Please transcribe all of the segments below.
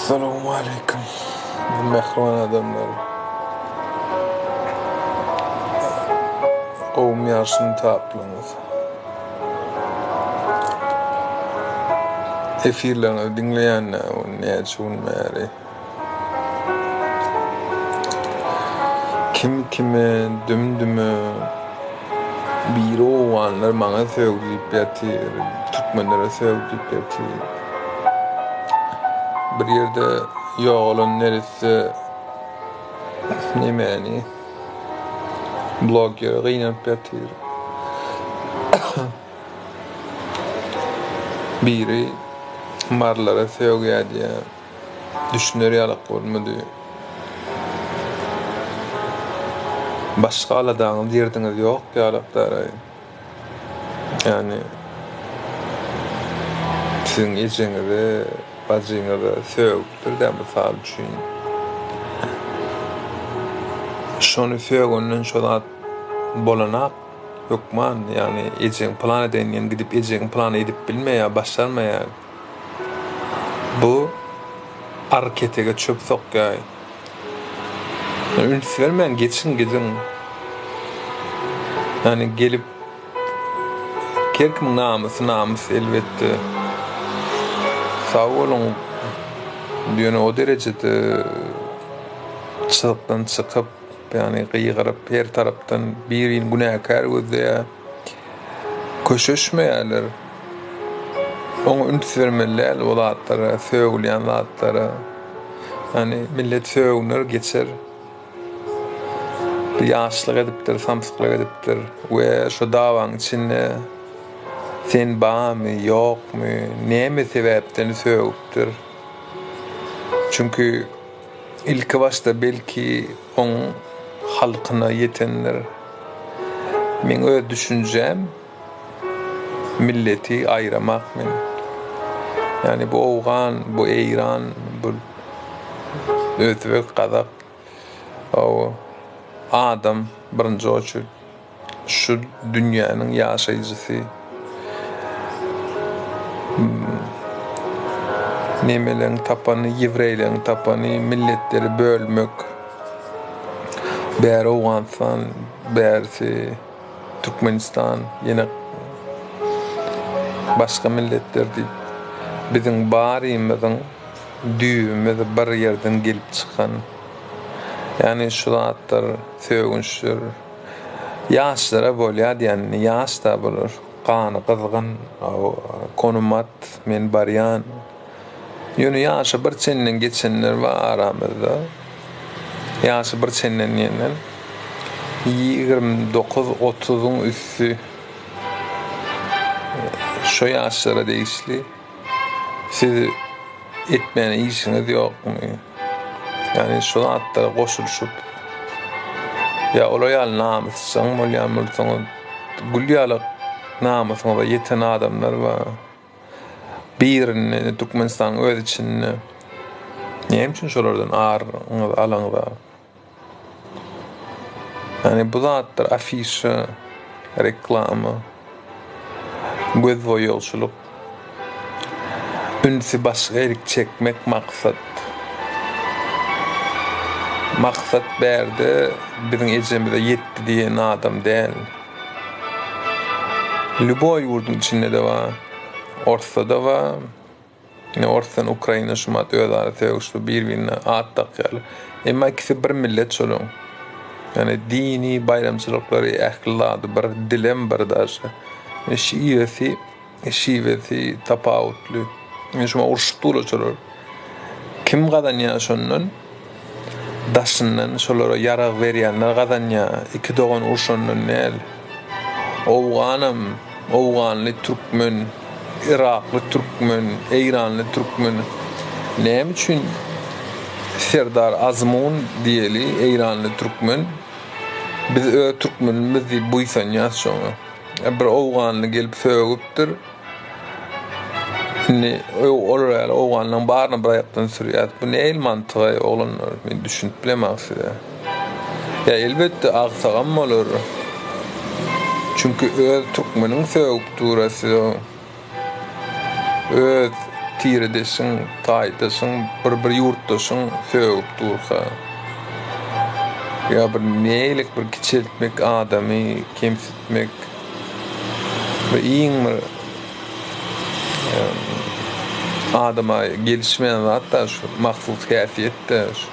Essalawmaleýkim mähriban adamlar. Gowumy ýagşymy taplyňyz. Efirleriňizi diňleýän näçe gün bäri. Kim kime düm-düme biri owganlar maňa sög diýip ýatyr, türkmenlere sög diýip ýatyr. Bir ýerde ýogalan neresse nemäni blogere gynanyp ýatyr. Biri marylara sögýär diýýär. Düşüner ýalak bolmady. Başga aladaňyz derdiňiz ýok ýalak daraý. Ýagny siziň ejeňize, bajyňyza sögüpdir-dä mysal üçin. Şony sögenden şo zat bolanak hökman. Ýagny ejeň pylan edeýin diýen gidip ejeň pylany edip bilmeýär, başarmaýar. Bu ar ketege çöp sokýaý. Üns bermän geçiň gidiň. Ýani gelip her kimiň namysy namys elbetde. Sag boluň. Ýöne o derejede çyzykdan çykyp, ýani gygyryp her tarapdan birini günäkär gözleýär. Köşeşmeýärler. Oňa üns bermeli däl o zatlara, sögülýän zatlara. Ýani millet sögüner geçer. Bir ýaşlyk edipdir, samsyklyk edipdir we şo dawaň içinde sen barmy, ýokmy, näme sebäpden sögüpdir. Çünki Ilki başda belki oň halkyna ýetendir. Meň öz düşünjäm milleti aýramak men. Ýani bu owgan, bu eýran, bu özbek, gazak hawa adam birinji oçurt. Şu dünýäniň ýaşaýjysy nemeleň tapany, ýewreýleň tapany milletleri bölmek. Bäri Owganystan, bärisi Türkmenistan, ýene başga milletler diýip, biziň barymyzyň düýbümiz bir ýerden gelip çykan. Ýagny şu zatlar sögünçdir. Ýaşlara bolýa diýen ýaş-da bular. Gany gyzgyn, konumat, men barýan. Ýöne ýaşy bir çenden geçenler bar aramyzda. Ýaşy bir çenden diýenden 29, 30-yň üsti şo ýaşlara degişli. Siz etmäne işiňiz ýokmy? Ýagny şu zatlara goşulyşyp ýa olar ýaly namysjaň bolýan bolsaňyz, gül ýaly namysyňyza ýeten adamlar bar. Birini Türkmenistanyň öz içinde näme üçin şolardan aryňyzy alaňyza? Ýagny bu zatlar afişa, reklama, gözboýagçylyk, ünsi başga ýerik çekmek maksat. Maksat bärde biziň ejemize ýetdi diýen adam däl. Lýuboý ýurduň içinde-de bar, orsda-da bar. Ine ors bilen Ukraina şumat özara sögüşip bir birine at dakýarlar. Emma ikisi bir millet şolaň. Ýani dini baýramçylyklary ähli zady bir dilem bir daşy. Şiwesi şiwesi tapawutly. Ine şuňa urşup durlar şolar. Kim gazanýar şondan? Daşyndan şolara ýarag berýänler gazanýar. Iki dogan urşandan däl. Owganam, owganly türkmen, yrakly türkmen, eýranly türkmen. Näme üçin Serdar Azmun diýeli eýranly türkmen. Biz öz türkmenimiz diýip buýsanýas şoňa. Bir owganly gelip sögüpdir. Indi olar ýaly owganlaryň baryny bir aýakdan sürýäs. Bu nähili mantygaý oglanlar? Men düşünip bilemok size. Ýa elbetde agsagam bolar. Çünki öz türkmeniň sögüp dura size. Öz. Tiredeşiň, taýdaşyň, bir bir ýurtdaşyň sögüp durka. Ýa bir neýlik bir kiçeltmek adamy kemsitmek bir iň bir adama gelişmeýän zat-da şu mahsus häsiýet-de şu.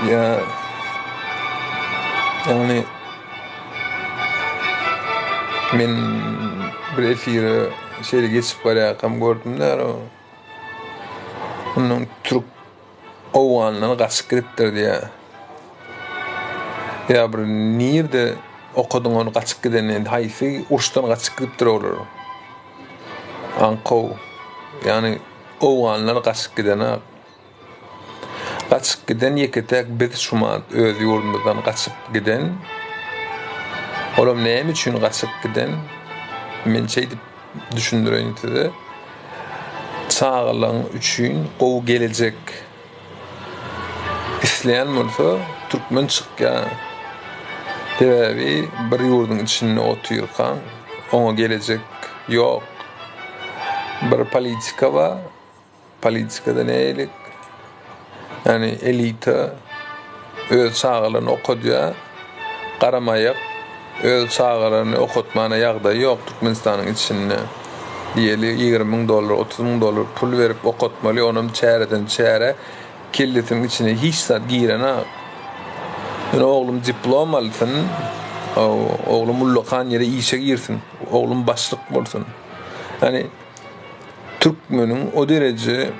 Ýa ýagny men bir efire şeýle geçip barýarkam gördüm-de ondan türk Owgandan gaçyp gidipdir diýýär. Ýa bir nirde okadyň ony gaçyp gidenini, haýsy uruşdan gaçyp gidipdir olar. Aňkow. Ýagny owganlar gaçyp gidenak. Gaçyp giden ýeke-täk biz şumat öz ýurdumyzdan gaçyp giden. Olam näme üçin gaçyp giden? Men şeýdip düşündireýin size. Çagalaň üçin gowy gelejek isleýän bolsa türkmen çykýar. Sebäbi bir ýurduň içinde otyrkaň oňa gelejek ýok. Bir politika bar. Politikada nähili? Ýagny elita öz çagalaryny okadýar, garamaýak öz çagalaryny okatmana ýagdaýy ýok Türkmenistanyň içinde. Diýeli 20 müň dollar, 30 müň dollar pul berip okatmaly, onam çäreden çärä kellesiniň içine hiç zat girenak. Ýöne oglum diplom alsyn, oglum ullakan ýere işe girsin, oglum başlyk bolsun. Ýagny Türkmeniň o dereje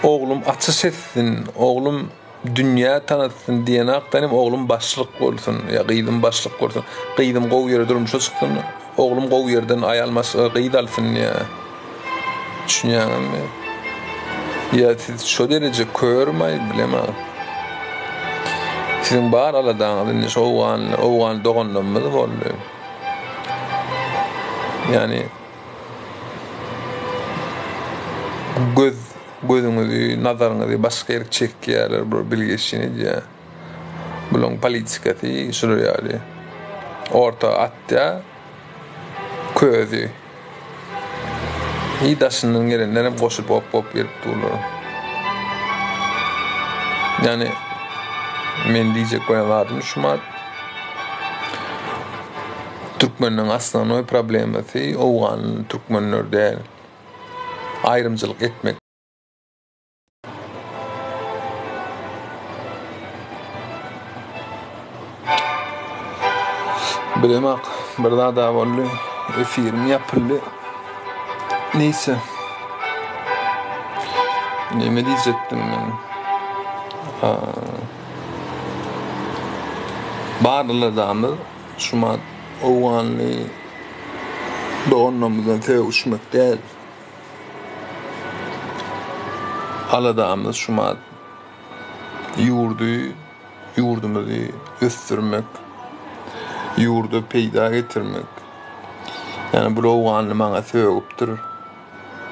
oglum açyş etsin, oglum dünýä tanatsyn diýenakdan hem oglum başlyk bolsun ýa gyzym başlyk bolsun, gyzym gowy ýere durmuşa çyksyn, oglum gowy ýerden aýal maşgala gyz alsyn diýýär. Düşünýäňizmi? Ýa siz şo dereje körmi bilemok. Siziň bar aladaňyz indi şo owgan, owgan doganlarymyz boldy. Ýani Göz gözüňizi, nazaryňyzy başga ýere çekýärler, bular bilgeşin edýär. Bularyň politikasy şular ýaly. Orta atýar közi. I daşyndan gelenler hem goşulyp hop-hop gelip durlar. Ýani men diýjek bolýan zadym şu mat. Türkmenleň osnownoý problemasy owgan türkmenler däl. Aýrymçylyk etmek. Bilemok bir zada boldy. Efirim ýapyldy. Neýse. Neme diýjekdim men? Barladamyz şumat owganly doganlarymyzdan sögüşmek däl. Aladamyz şumat ýurdy, ýurdumyzy ösdürmek, ýurda peýda getirmek. Ýani bul owganly maňa sögüpdir.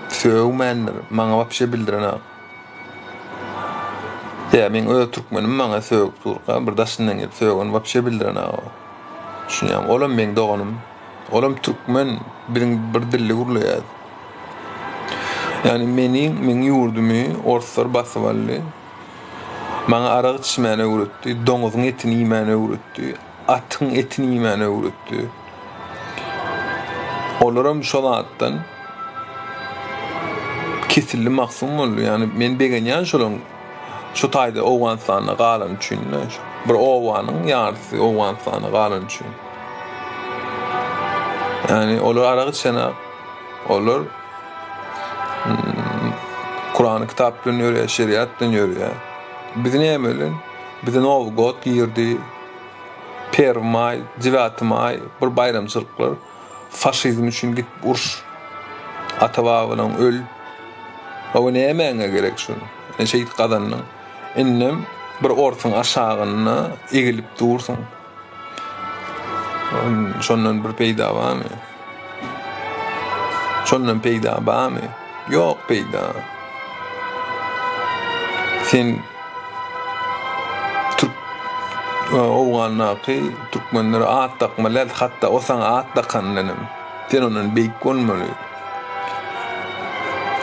Sögmändir, maňa wapşe bildirenok. Ýa meň öz türkmenim maňa sögüp durka bir daşyndan gelip sögen wapşe bildirenok. Düşünýäňmi? Olam meň doganym. Olam türkmen. Biziň bir dilde gürleýäs. Ýagny meni, meň ýurdumy orslar basyp aldy. Maňa arak içmäni öwretdi, doňuzyň etini iýmäni öwretdi, atyň etini iýmäni öwretdi. Olaram şo zatdan kesildi maksum boldy. Ýagny men begenýän şolaň şu taýda Owganystanda galany üçin. Bir obanyň ýarysy Owganystanda galany üçin. Ýagny olar arak içenak. Olar hmm, Kurany kitap bilen ýörýär, şeriat bilen ýörýär. Biz näme bilen? Bize Nowy God girdi. Perw maý, Dewaty maý bir baýramçylyklar. Faşizm üçin git uruş. Ata-babalaň öl. Hawa nämäňe gerek şu? Ine şeýdip gazandyň. Indem bir orsuň aşagynda egilip dursuň. Şondan bir peýda barmy? Şondan peýda barmy? Ýok peýda. Sen türk. Owgandaky türkmenlere at dakmaly däl, hatda o saňa at dakandanam sen ondan beýik bolmaly.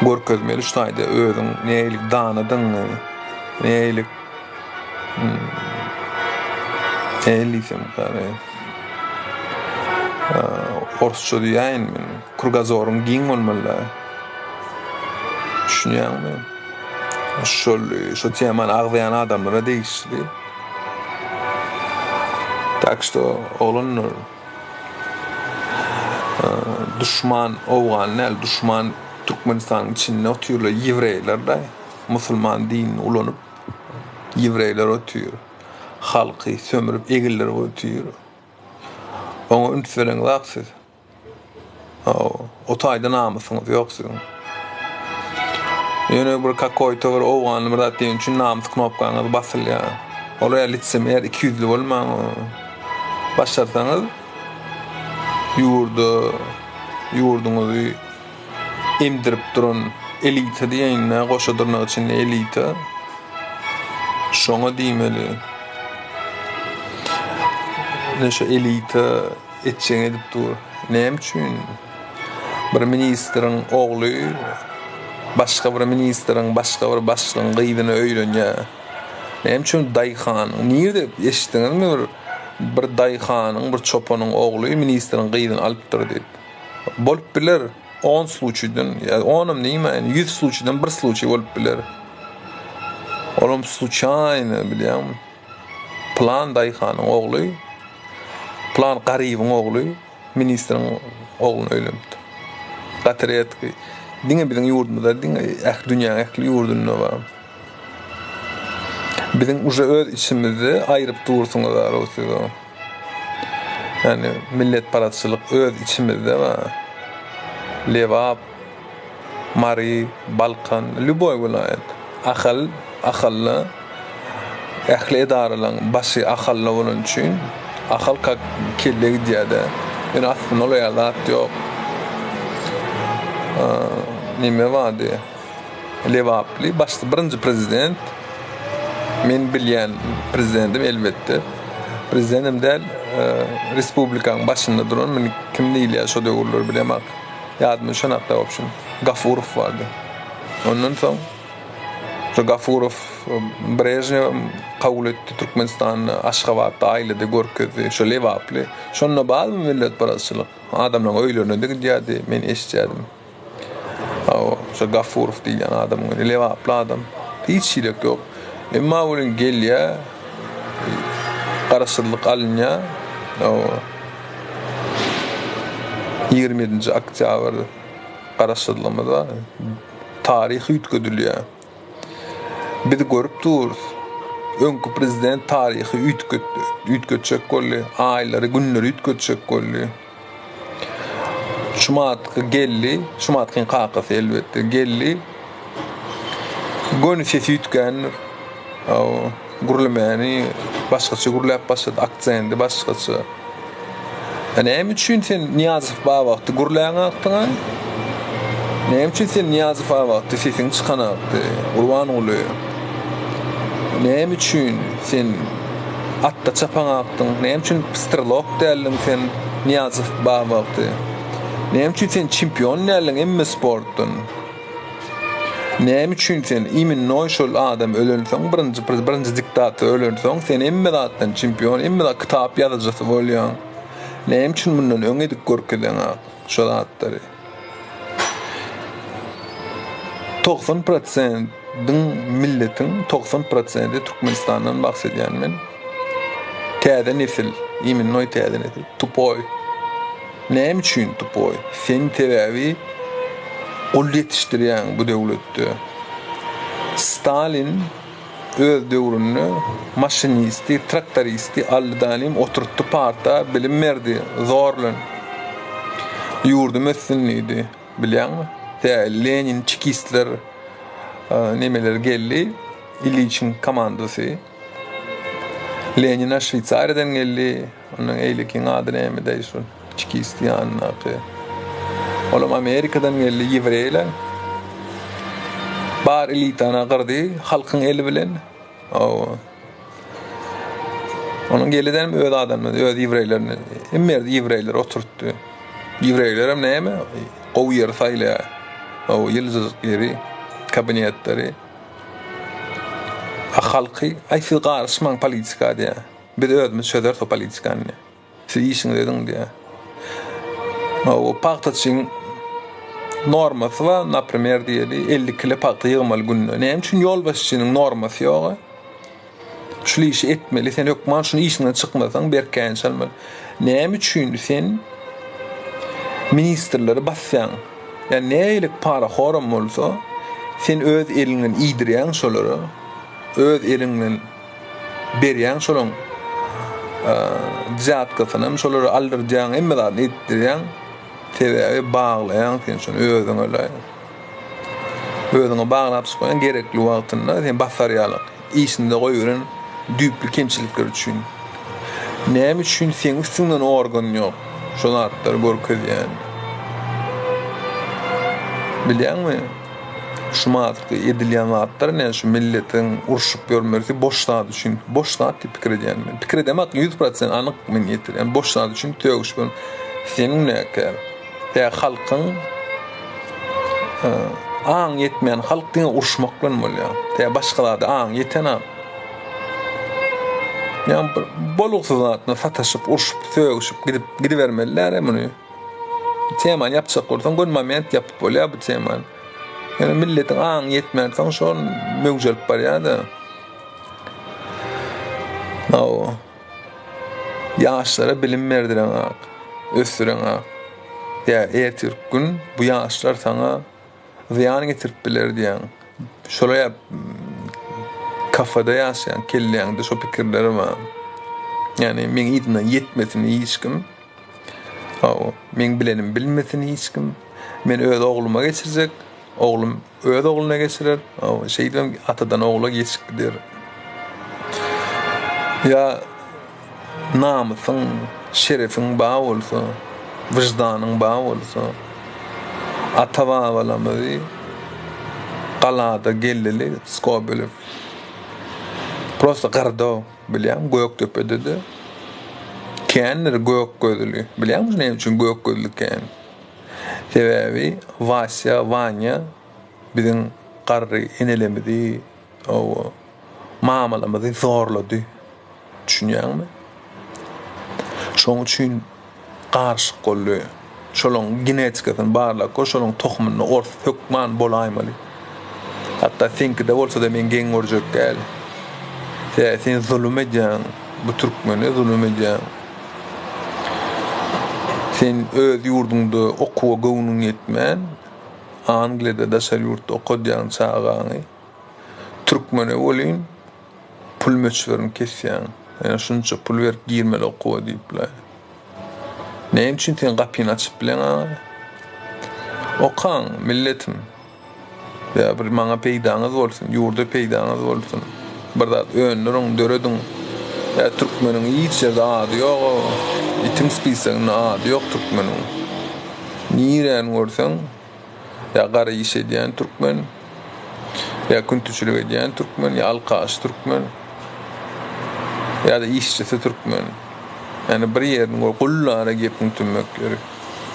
Görkezmeli şu taýda özüň nähili danadygyňy, nähili nähili diýsem gary orsça diýäýin men, krugazoryň giň bolmaly. Düşünýäňmi? Şol şu temany agzaýan adamlara degişli. Tak şto oglanlar duşman owgan däl, duşman Türkmenistanyň içinde otyrlar ýewreýler-de, musulman dinini ulanyp ýewreýler otyr. Halky sömürip egildirip otyr. Oňa üns bereňzak siz. Hawa, o taýda namysyňyz ýok siziň. Ýöne bir kakoýto bir owganly bir zat diýen üçin namys knopkaňyz basylýar. Ol ýa lisemer ikiýüzli bolmaň. Başarsaňyz ýurda ýurduňyzy emdirip duran elita diýeýin-dä, goşa dyrnak içinde elita. Şoňa diýmeli. Ine şu elita etjegini edip dur. Näme üçin bir ministriň ogly başga bir ministriň, başga bir başlygyň gyzyna öýlenýär? Näme üçin daýhanyň, nirde eşitdiňizmi bir bir daýhanyň, bir çopanyň ogly ministriň gyzyny alypdyr diýip? Bolup biler on sluçiden, ýa onam diýmäýin, ýüz sluçiden bir sluçi bolup biler. Olam sluçaýny bilýäňmi? Pylan daýhanyň ogly, pylan garybyň ogly ministriň ogluna öýlenipdir. Gaty redki. Diňe biziň ýurdumyzda, diňe ähli dünýäniň ähli ýurdunda bar. Biziň uje öz içimizde aýryp dursuňyz arw siz o. Ýani milletparazçylyk öz içimizde bar. Lebap, Mary, Balkan, lýuboý welaýat. Ahal, Ahalda ähli edaralaryň başy Ahalda bolany üçin Ahal kak kelle gidýärde. Ýöne aslynda ol ýaly zat ýok. Neme bardy? Lebaply başda birinji prezident men bilýän prezidentim elbetde. Prezidentem däl, respublikanyň başynda duran, muny kim diýilýär şo döwürler bilemok. Ýadyma düşenok-da wobşem. Gafurow bardy. Ondan soň şo Gafurow Brežnewem kabul etdi Türkmenistanda, Aşgabatda aýlady, görkezdi. Şo lebaply. Şonda barmy milletparazçylyk? Adamlaryň öýlerine-de gidýärdi, men eşidýärdim. Hawa, şo Gafurow diýilýän adamyň özi lebaply adam. Hiç hilek ýok. Emma welin gelýär, garaşsyzlyk alynýar. Hawa. 27-nji oktýabr garaşsyzlygymyz bar. Taryh üýtgedilýär. Biz görüp durus. Öňki prezident taryhy üýtgetdi, üýtgetjek boldy. Aýlary, günleri üýtgetjek boldy. Şumatky geldi, Şumatkyň kakasy elbetde geldi. Göni sesi üýtgändir. Hawa, gürlemäni başgaça gürläp başlady, aksendi başgaça. A näme üçin sen Nyýazow bar wagty gürläňakdyň-a? Näme üçin sen Nyýazow bar wagty sesiň çykanakdy, Gurbanguly? Näme üçin sen atda çapaňakdyň? Näme üçin strelok däldiň sen Nyýazow bar wagty? Näme üçin sen çempion däldiň hemme sportdan? Näme üçin sen iminnoý şol adam ölensoň birinji birinji diktator ölensoň sen hemme zatdan çempion hemme zat kitap ýazyjysy bolýaň? Näme üçin mundan öň edip görkezeňak şo zatlary? 90 prosentiň milletiň 90 prosenti Türkmenistandan bahs edýän men. Täze nesil, iminnoý täze nesil, tupoý. Näme üçin tupoý? Sen sebäbi gul ýetişdirýäň bu döwletde. Stalin öz döwründe maşinisti, traktoristi aldy danym oturtdy parta, bilim berdi zor bilen. Ýurdum össün diýdi. Bilýäňmi? Tä Lenin, çekistler nemeler geldi, Iliçiň komandasy. Lenina Şweýsariýadan geldi. Ondan eýlekiň ady näme-däý şol çekist ýanyndaky. Olam Amerikadan geldi, ýewreýler. Bar elitany gyrdy halkyň eli bilen. Hawa. Onuň gelidenem öz adamyny, öz ýewreýlerini, hemme ýerde ýewreýleri oturtdy. Ýewreýlerem näme? Gowy ýeri saýlaýar. O ýyljyjyk ýeri, kabinetleri. A halky, aý siz garyşmaň politika diýýär. Biz özümiz çözeris o politikany diýýär. Siz işiňizi ediň diýýär. O pagtaçyň normasy bar, naprimer diýeli, 50 kile pagta ýygmaly günde. Näme üçin ýolbaşçynyň normasy ýok? Şul işi etmeli, sen hökman şuny işiňden çykmasaň berk käýinç almaly. Näme üçin sen ministrleri basýaň? Ýa nälik parahoram bolsa, sen öz eliňden iýdirýäň şolara, öz eliňden berýäň şolaň wzýatkasynam şolara aldyrdýaň, hemme zadyny etdirýäň. Sebäbi baglaýaň sen şony özüňe. Özüňe baglap çykmaýan gerekli wagtynda sen basar ýaly işinde goýberen düýpli kemçilikler üçin. Näme üçin seň üstüňden organ ýok şo zatlary görkezýän. Bilýäňmi? Şu matky edilýän zatlar ne şu milletiň urşup ýörmesi boş zat üçin. Boş zat diýip pikir edýän men. Pikir edemak 100% anyk men ýetirýän. Boş zat üçin sögüşip sen günäkär. Tä halkyň aň ýetmeýän halk diňe uruşmak bilen bolýar. Tä başga zada aň ýetenak. Ýa bir bolugsyz zatna sataşyp, urşup, sögüşip gidip gidibermeliler muny. Temany ýapjak bolsaň gön moment ýapyp bolýar bu temany. Ýöne milletiň aňy ýetmänsoň şol möwjelip barýar-da. Hawa. Ýaşlara bilim berdireňak, ösdüreňak. Ýa ertir gün bu ýaşlar saňa zyýan getirip biler diýýäň. Şolar ýa kafada ýaşaýan kelläňde şo pikirler bar. Ýagny meň yzymdan ýetmesin hiç kim. Hawa, meň bilenimi bilmesin hiç kim. Men öz ogluma geçirjek. Oglum öz ogluna geçirer. Şeýdibem atadan ogla geçip gider. Ýa namysyň, şerefiň bar bolsa, wyždanyň bar bolsa, ata-babalarymyzy galada geldili Skobelew. Prosta gyrdy, bilýäňmi, Gökdepede-de kändir gök gözli. Bilýäňmi näme üçin gök gözli kän? Sebäbi Wasýa, Wanýa biziň garry enelerimizi, hawa, mamalarymyzy zorlady. Düşünýäňmi? Şonuň üçin garyşyk boldy. Şolaryň genetikasyny barlap gör, şolaryň tohumynda ors hökman bolaýmaly. Hatda seňkide bolsa-da men geň görjek däl. Sebäbi sen zulum edýäň, bu türkmene zulum edýäň. Sen öz ýurduňda okuwa göwnüň ýetmän, Angliýada daşary ýurtda okadýaň çagaňy. Türkmene welin pul möçberini kesýäň. Ýa şunça pul berip girmeli okuwa diýip. Näme üçin sen gapyny açyp bileň aga? Okaň, milletim. Ýa bir maňa peýdaňyz bolsun, ýurda peýdaňyz bolsun. Bir zat öndüriň, dörediň. Ýa türkmeniň hiç ýerde ady ýog-a. Itiň spisogynda ady ýok türkmeniň. Niräni görseň, ýa gara iş edýän türkmen, ýa küntiçilik edýän türkmen, ýa alkaş türkmen, ýa-da işçisi türkmen. Ýani bir ýerini gör, gullana gepiň tümmek ýeri.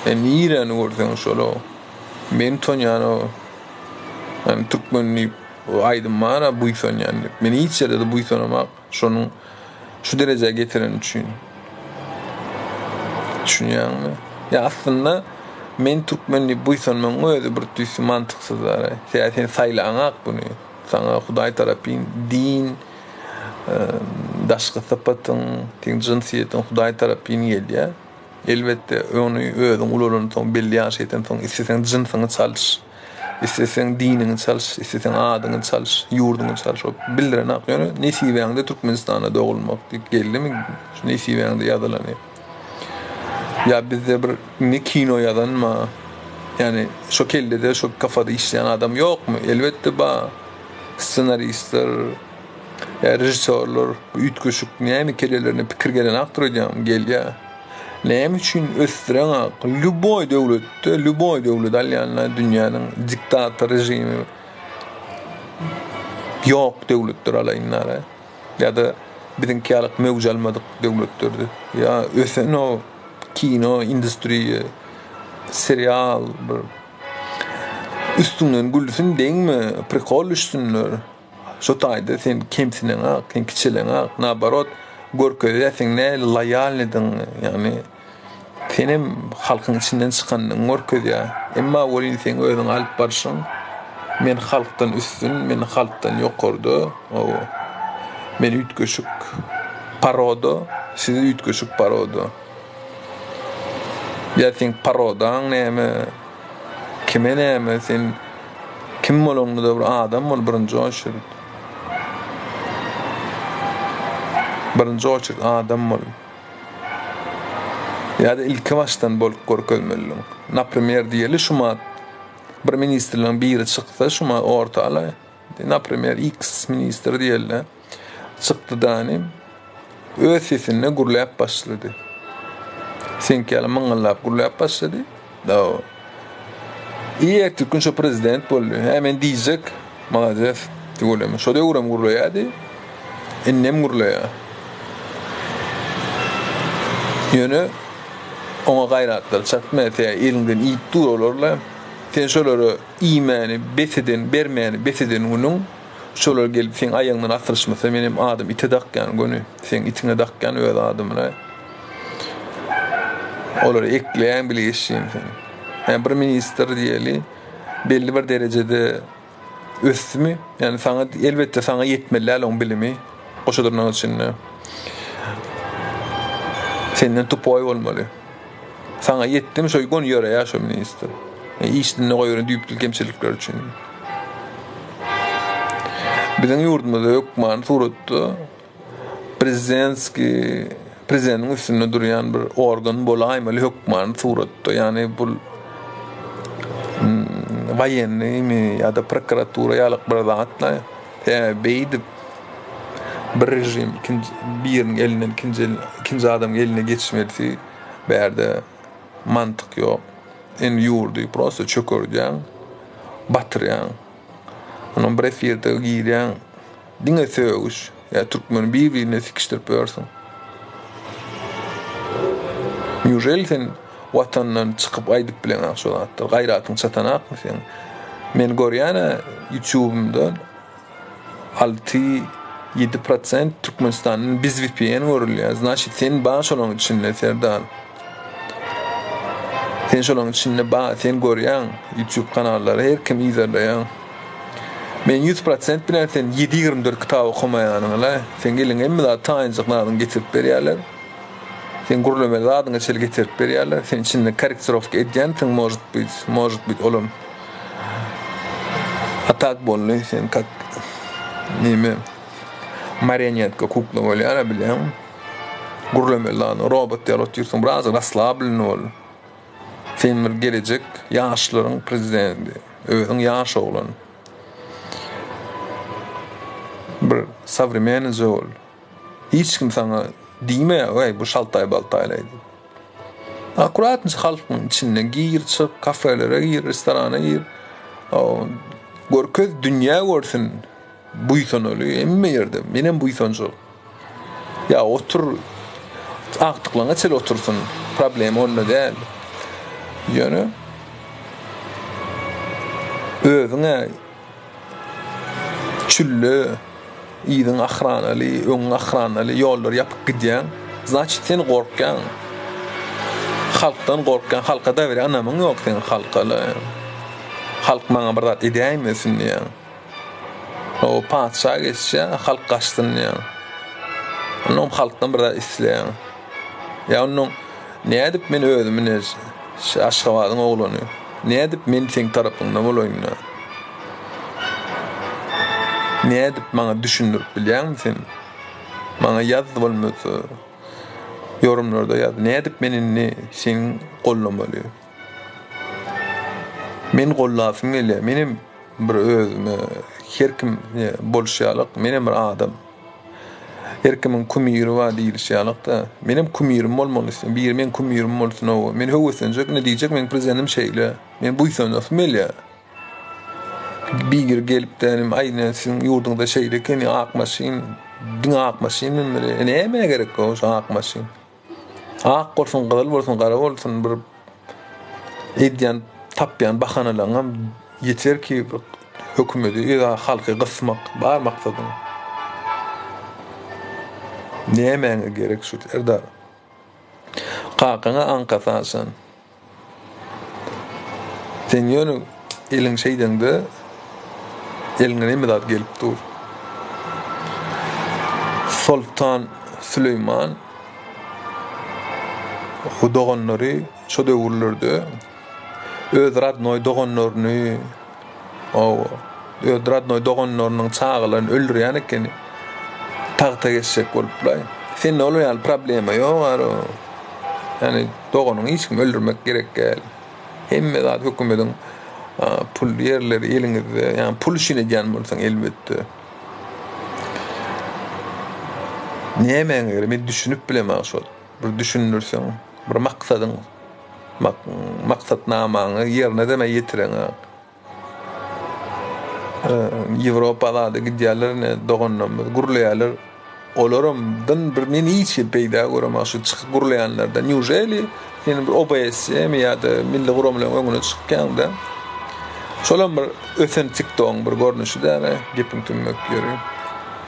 Ýa niräni görseň şol-ow. Men utanýan-ow. Ýani türkmen diýip aýdym bar-a buýsanýan diýip. Men hiç ýerde-de buýsanamak şonuň şu derejä getireni üçin. Düşünýäňmi? Ýa aslynda men türkmen diýip buýsanmagyň özi bir tüýsli mantyksyz zat. Sebäbi sen saýlaňak buny. Saňa Hudaý tarapyn din, daşky sypatyň, seň jynsyýetiň Hudaý tarapyn gelýär. Elbetde, ony özüň ulalansoň, belli ýaşa ýetensoň, isleseň jynsyňy çalyş, isleseň diniňi çalyş, isleseň adyňy çalyş, ýurduňy çalyş, o bildirenak. Ýöne nesibäňde Türkmenistanda dogulmak diýip geldimi, şu nesibäňde ýazylany. Ýa bizde bir indi kino ýazanma, ýagny şo kellede, şo kafada işleýän adam ýokmy? Elbetde bar. Ssenaristler, Ýa režissýorlar bu üýtgeşik näme kellelerine pikir gelenakdyr öýdýäňmi? Gelýär. Näme üçin ösdüreňak? Lýuboý döwletde, lýuboý döwlet alýanda dünýäniň diktator režimi ýok döwletler alaýynlar. Ýa-da Biziňki ýaly möwç almadyk döwletlerde. Ýa ösen o kino industriýa, serial bir üstüňden gülsün deňmi, prikol düşsünler. Şo taýda sen kemsineňak, sen kiçeleňak, naoborot görkezýär seň nähili loýalnydygyňy, ýagny senem halkyň içinden çykandygyňy görkezýär. Emma welin seň özüňi alyp barşyň men halkdan üstün, men halkdan ýokarda, hawa, men üýtgeşik poroda, siz üýtgeşik poroda. Ýa seň porodaň näme? Kime näme sen kim bolaňda-da bir adam bol birinji oçerit. Birinji oçerit adam bol. Ýa-da ilki başdan bolup görkezmelidiň. Naprimer diýeli şumat bir ministrligiň biri çyksa şumat orta ala. Naprimer X ministr diýeli. Çykdy dany öz sesinde gürläp başlady. Seňki ýaly myňňyldap gürläp başlady. Dawa. I ertir gün şo prezident boldy. Hä men diýjek, malades, tüweleme. Şo döwürem gürleýärdi. Indem gürleýär. Ýöne oňa gaýratlary çatmaýar. Sebäbi eliňden iýip dur olar-la. Sen şolara iýmäni bes eden, bermäni bes eden günüň Şolar gelip seň aýagyňdan asylyşmasa menem adym ite dakýan göni. Seň itiňe dakýan öz adymyna. Olary ekleýän bile geçýän sen. Ýa bir ministr diýeli belli bir derejede ösdümi? Ýani saňa elbetde saňa ýetmeli däl oň bilimi. Goşa dyrnak içinde. Senden tupoý bolmaly. Saňa ýetdimi şo göni ýöreýär şo ministr. Işinde goýberen düýpli kemçilikler üçin. Biziň ýurdumyzda hökmany suratda prezidentskiý prezidentiň üstünde durýan bir organ bolaýmaly hökmany suratda. Ýagny bu woýennymy ýa-da prokuratura ýaly bir zatla beýdip bir režim ikinji biriniň elinden ikinji ikinji adamyň eline geçmesi bärde mantyk ýok. Indi ýurdy prosta çökerdýäň, batyrýaň. Ondan bir efirde girýäň, diňe sögüş. Ýa türkmeni bir-birine sikişdirip ýörsüň. Neujeli sen watandan çykyp aýdyp bileňok şo zatlary? Gaýratyň çatanakmy seň? Men görýän-ä ýutubymda 6 7 prosent Türkmenistandan biz VPN görülýär. Znaçit sen bar şolaň içinde Serdar. Sen şolaň içinde bar, sen görýäň YouTube kanallary her kim yzarlaýaň. Men 100 prosent bilen sen 7-24 kitap okamaýanyňy la. Sen eliňe hemme zat taýynjyk zadyňy getirip berýärler. Sen gürlemeli zadyňy çel getirip berýärler. Sen içinde korrektirowka edýänsiň, может быть, может быть olam. A tak boldy sen kak neme marionetka kukla bolýar bilýäňmi? Gürlemeli zadyň robot ýaly otyrsyň biraz rasslablenny bol. Sen bir gelejek ýaşlaryň prezidenti. Özüň ýaş oglan. Bir sowremennyja bol. Hiç kim saňa diýmeýär, "Weý, bu şaltaý-baltaýlaý" diýip. Akkuratnyja halkyň içinde gir, çyk, kafelere gir, restorana gir. Görkez, dünýä görsün. Buýsanaly hemme ýerde. Menem buýsanjak. Ýa otur, agtyklaňa çenli otursyn. Problema onda däl. Ýöne özüňe Çülle, yzyň ahranaly, öňüň ahranaly, ýollary ýapyp gidýäň. Znaçit sen gorkýaň. Halkdan gorkýaň, halka doweriýa ynamyň ýok seň halka-la. Halk maňa bir zat edäýmesin diýýäň. O patyşa geçýä, halk gaçsyn diýýäň. Onnoň halkdan bir zat isleýäň. Ýa onnoň nädip men özümi ne Aşgabadyň oglany, nädip men seň tarapyňda bolaýyn-da? Nädip maňa düşündirip bilýäňmi sen? Maňa ýaz bolmasa ýorumlarda ýaz. Nädip men indi seni gollamaly? Men gollasym gelýär. Menem bir özüme her kim bolşy ýaly menem bir adam. Her kimiň kumiri bar diýilişi ýaly-da. Menem kumirim bolmagyny isleýän. Biri meň kumirim bolsun hawa. Men höweslenjek, ine diýjek meň prezidentim şeýle. Men buýsanasym gelýär. Biri gelip-de, aý ine siziň ýurduňyzda şeýle ekeni, ak maşyn. Diňe ak maşyn münmeli. E nämä gerek o şu ak maşyn? Ak bolsun, gyzyl bolsun, gara bolsun bir edýän, tapýan bahanalaryňam ýeter ki bir hökümeti ýa halky gysmak bar maksadyň. Nämäňe gerek şu Serdar? Kakaňa aňkasy aşan. Sen ýöne eliň şeýdeňde eliňden hemme zat gelip dur. Soltan Süleýman we doganlary şo döwürlerde öz radnoý doganlaryny Hawa, öz radnoý doganlarynyň çagalaryny öldürýän ekeni. Tagta geçjek boluplaý. Sende olar ýaly problema ýok ara. Ýani doganyňy hiç kim öldürmek gerek däl. Hemme zat hökümediň pul ýerleri eliňizde. Ýani pul üçin edýän bolsaň elbetde. Nämäňe gerek? Men düşünip bilemok şol. Bir düşündirseň, bir maksadyň maksatnamaňy ýerine deme ýetireňok. Ýewropa zada gidýärler ine doganlarymyz gürleýärler. Olaram dyn bir men hiç hili peýda göremok şu çykyp gürleýänlerden. Nýuželi sen bir OBSE-mi ýa-da milli guramalaryň öňüne çykýaňda şolam bir ösen TikTogyň bir görnüşi däl-ä gepiň tümmek ýeri.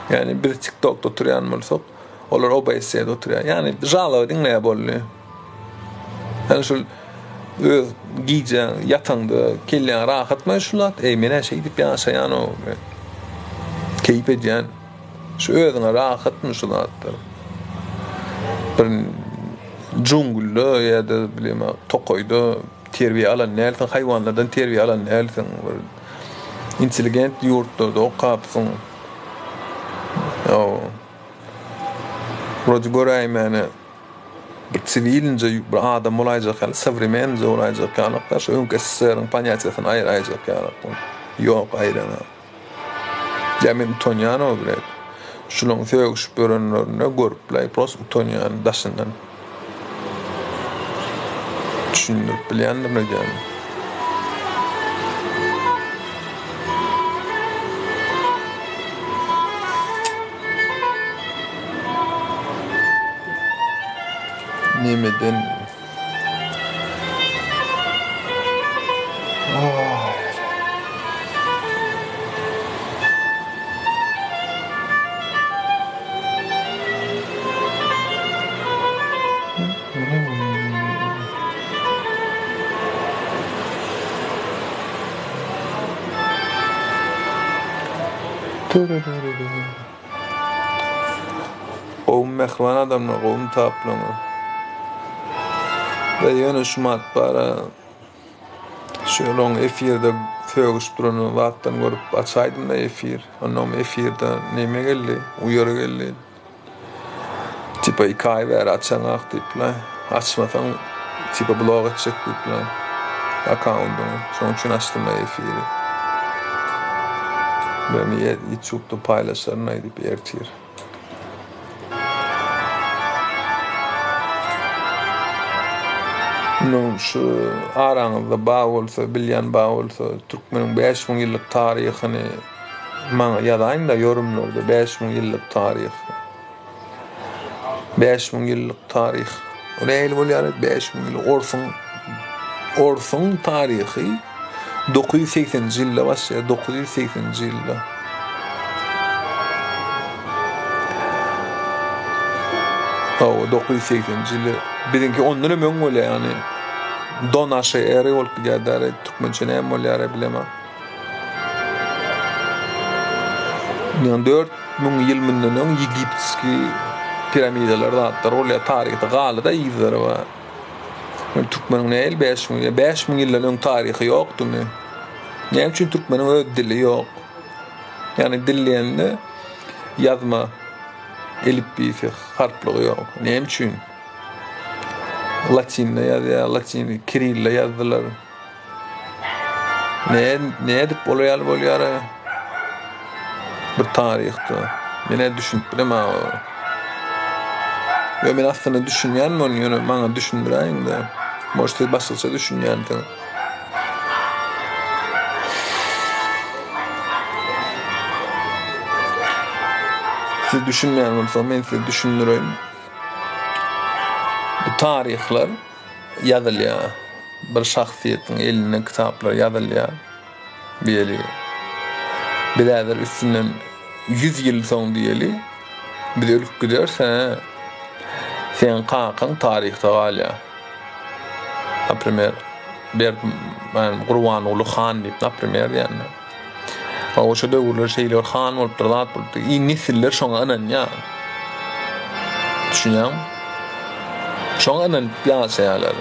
Ýani biz TikTokda oturýan bolsak Olar OBSE-de oturýar. Ýagny žaloba diňleýär boldy. Ýagny şul öz gije ýataňda kelläň rahatmy şul zat? Eý, men-ä şeýdip ýaşaýan-ow. Keýp edýän. Şu özüňe rahatmy şu zatlar? Bir jungulda ýa-da bilem tokaýda terbiýe alan dälsiň, haýwanlardan terbiýe alan dälsiň. Bir intelligent ýurtlarda okapsyň. Wrode göräýmäne bir siwilinje bir adam bolaýjak ýaly, sowremenje bolaýjak ýalak-da, şu öňki SSR-iň ponýatiýasyny aýyraýjak ýalak bol. Ýok, aýyranok. Ýa men utanýan-ow bilet. Şularyň sögüşip ýörenlerine görüp-le, prosto utanýan daşyndan. Düşündirip bilýändirin öýdýän. Nemeden Gowmy mähriban adamlar gowmy taplaňyz. Ve ýöne şumat bara şolaň efirde sögüşip duranyny zatdan görüp açaýdymda efir. Onnoň efirde neme geldi uýary geldi. Tipa iki aý bäri açaňak diýipler. Açmasaň tipa blok etjek diýipler. Akkaundyňy. Şonuň üçin açdym efiri. Ben YouTube'da paýlaşaryn diýip ertir. Mundan şu araňyzda bar bolsa, bilýän bar bolsa, türkmeniň 5000 ýyllyk taryhyny Maňa ýazaýyňda ýorumlarda 5000 ýyllyk taryh. 5000 ýyllyk taryh. O nähili bolýar? 5000 ýyl orsuň orsuň taryhy 980-nji ýylda başlaýar, 980-nji ýylda. Hawa, 980-nji ýylda. Biziňki ondan hem öň bolýar, ýagny do našej ery bolup gidýär, türkmençe näme bolýar bilemok. Ýagny 4000 ýyl mundan öň ýegiptski piramidalar zatlar bolýar taryhda galdy-da yzlary bar. Ýöne türkmeniň nähili 5000 ýa 5000 ýyldan öň taryhy ýokdumy? Näme üçin türkmeniň öz dili ýok? Ýagny dil diýende ýazma elipbiýsi harplygy ýok. Näme üçin? Latynda ýazýar, latyn kirille ýazdylar. Ne nädip olar ýaly bolýar bir taryhda? Men-ä düşünip bilemok. Ýo men aslynda düşünýän muny, ýöne maňa düşündiräýiň-de. Может siz başgaça düşünýänsiňiz. Siz düşünmeýän bolsaňyz men size düşündireýin. Bu taryhlar ýazylýar. Bir şahsyýetiň elinde kitaplar ýazylýar. Diýeli. Biz häzir üstünden 100 ýyl soň diýeli. Biz ölüp gideris, hä? Seň kakaň taryhda galýar. Naprimer, Berdi Gurbanguly han diýip, naprimer diýende. Hawa, şo döwürler şeýle bir han bolupdyr, zat bolupdyr. I nesiller şoňa ynanýar. Düşünýäňmi? Şoňa ynanyp ýaşaýarlar.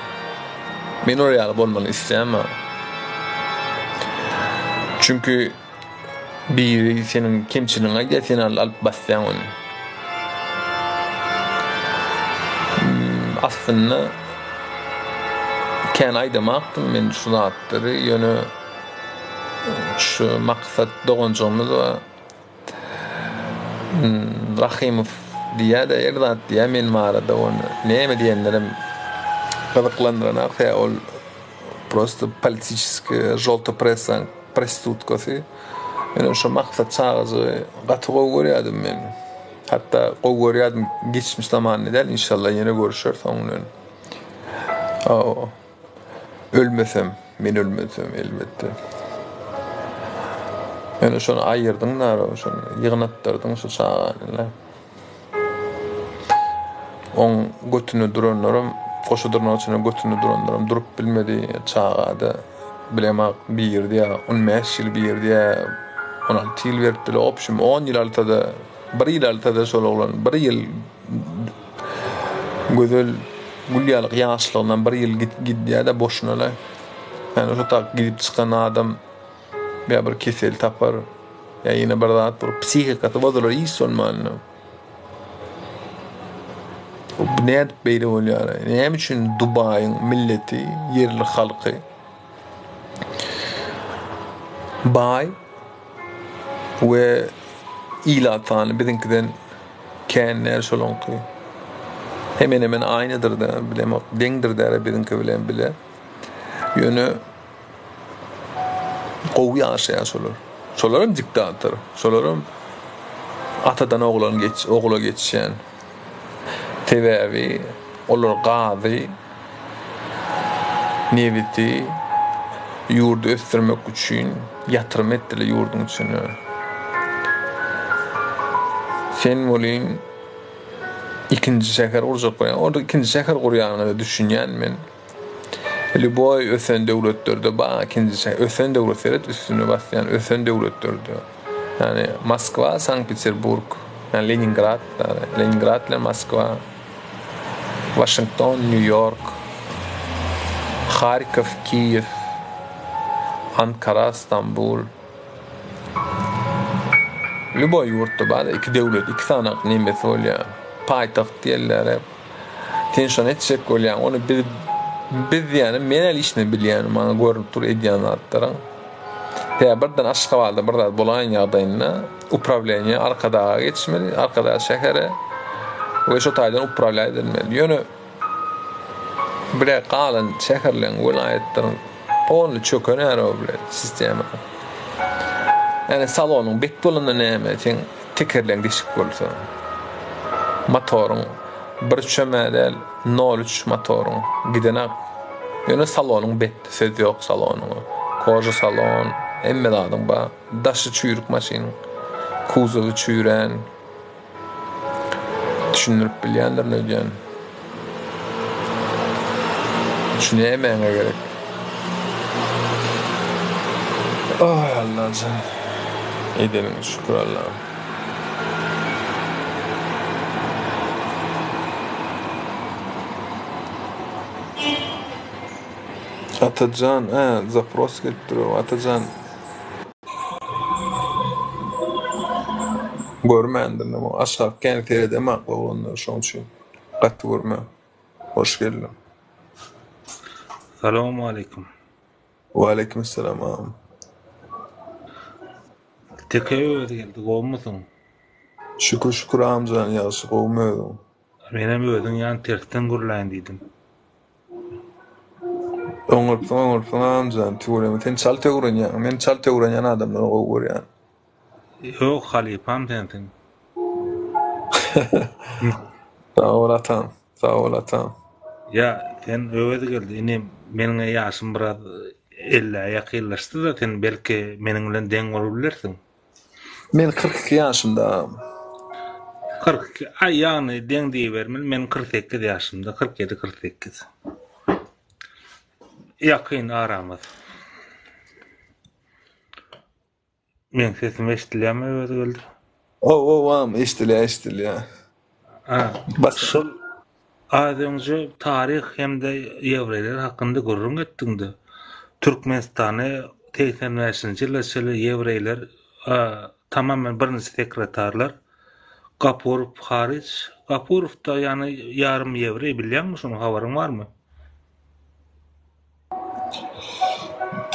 Men olar ýaly bolmagyny isleýän. Çünki biri seniň kemçiligiňi aýdýar, sen alyp basýaň ony. Hmm, aslynda kän aýdamakdym men şu zatlary, ýöne Şu Maksat doganjygymyz bar. Hmm, Rahymow diýýär-de, her zat diýýär men barada ony. Näme diýenlerem gyzyklandyranok, sebäbi ol prosto politiçeskiý žolta pressaň prostitutkasy. Ýöne şu Maksat çagajygy gaty gowy görýärdim men. Hatda gowy görýärdim geçmiş zamanda däl, inşallah ýene görüşeris oň bilen. Hawa. Ölmesem, men ölmesem elbetde. Ýöne şony aýyrdyň nara, şony ýygnatdyrdyň şu çagany. Oň götünde duranlaram, goşa dyrnak içinde götünde duranlaram durup bilmedi. Çaga-da bilemok bir diýýär, 15 ýyl bir diýýär, 16 ýyl beripdiler. Opşum 10 ýyl alsa-da, bir ýyl alsa-da şol oglan bir ýyl Gözel gül ýaly ýaşlygyndan bir ýyl gidýär-de boşuna-la. Ýani şo tak gidip çykan adam ýa bir kesel tapar, ýa ýene bir zat bolup psihikasy bozular hiç bolmanda. Bu nädip beýle bolýar? Näme üçin Dubaýyň milleti, ýerli halky baý we ilat sany biziňkiden Kän däl şolaňky. Hemen-hemen aýnydyr-da, bilemok, deňdir däl-ä biziňki bilen bile. Ýöne gowy ýaşaýar şolar. Şolaram diktator. Şolaram atadan oglan geç, ogla geçýän. Sebäbi olar gazy, nebiti ýurdy ösdürmek üçin ýatyrym etdiler ýurduň içine. Sen welin ikinji şäher gurjak bolýaň. Onda ikinji şäher gurýanyňa-da düşünýän men. Lýuboý ösen döwletlerde bar ikinji şäher. Ösen döwlet seret üstüne basýan ösen döwletlerde. Ýani Moskwa, Sankt-Peterburg, ýani Leningrad, Leningrad bilen Moskwa. Waşington, Nýu-Ýork, Harkow, Kiýew, Ankara, Stambul. Lýuboý ýurtda bar iki döwlet, iki sany nemesi bolýar. Paýtagt diýerler. Sen şony etjek bolýaň. Ony biz biz diýýänim men el işini bilýän, maňa görnüp dur edýän zatlaryň. Tä birden Aşgabatda bir zat bolaýan ýagdaýynda uprawleniýe Arkadaga geçmeli, Arkadag şähere we şo taýdan uprawlýa edilmeli. Ýöne bile galan şäherleň, welaýatlaryň polny çöken ýeri o bile sistema. Ýani salonyň bet bolanda näme, seň tekerleň deşik bolsa. Motoryň bir üçem-ä däl, nol üç motoryň gidenak. Ýöne salonyň bet. Söz ýok salonyňa. Koža salon, hemme zadyň bar. Daşy çüýrük maşynyň. Kuzowy çüýrän. Düşündirip bilýändirin öýdýän. Şu nämäňe gerek? Aý Allajan. Edeniňe şükür Allahym. Atajan, hä, zapros gelipdir, Atajan. Görmändim, aşak kän seredemak oglanlar şoň üçin gaty görme. Hoş geldiň. Salowmaleýkim. Waleýkim salam agam. Teke öwez geldi gowmysyň? Şükür şükür agamjan ýagşy gowmy özüň? Menem özüň ýan tersden gürläýin diýdim. Oňartsyň oňartsyň agamjan tüweleme sen çalt öwrenýäň men çalt öwrenýän adamlary gowy görýän. Ýok halypam sensiň. Sag bol atam, sag bol atam. Ýa sen Öwezgeldi inim, meniň-ä ýaşym biraz ellä ýakynlaşdy-da, sen belki meniň bilen deň bolup bilersiň. Men 42 ýaşymda agam. 42, aý ýagny deň diýibermeli, men 48 ýaşymda, 47, 48. Ýakyn aramyz. Meň sesim eşidilýärmi Öwezgeldi? Ow ow agam eşidilýär eşidilýär. Ha, şol az öňje taryh hem-de ýewreýler hakynda gürrüň etdiňde, Türkmenistany 85-nji ýyla çenli ýewreýler tamamen birinji sekretarlar Gapurow Haryç, Gapurow-da ýany ýarym ýewreý bilýäňmi şony habaryň barmy?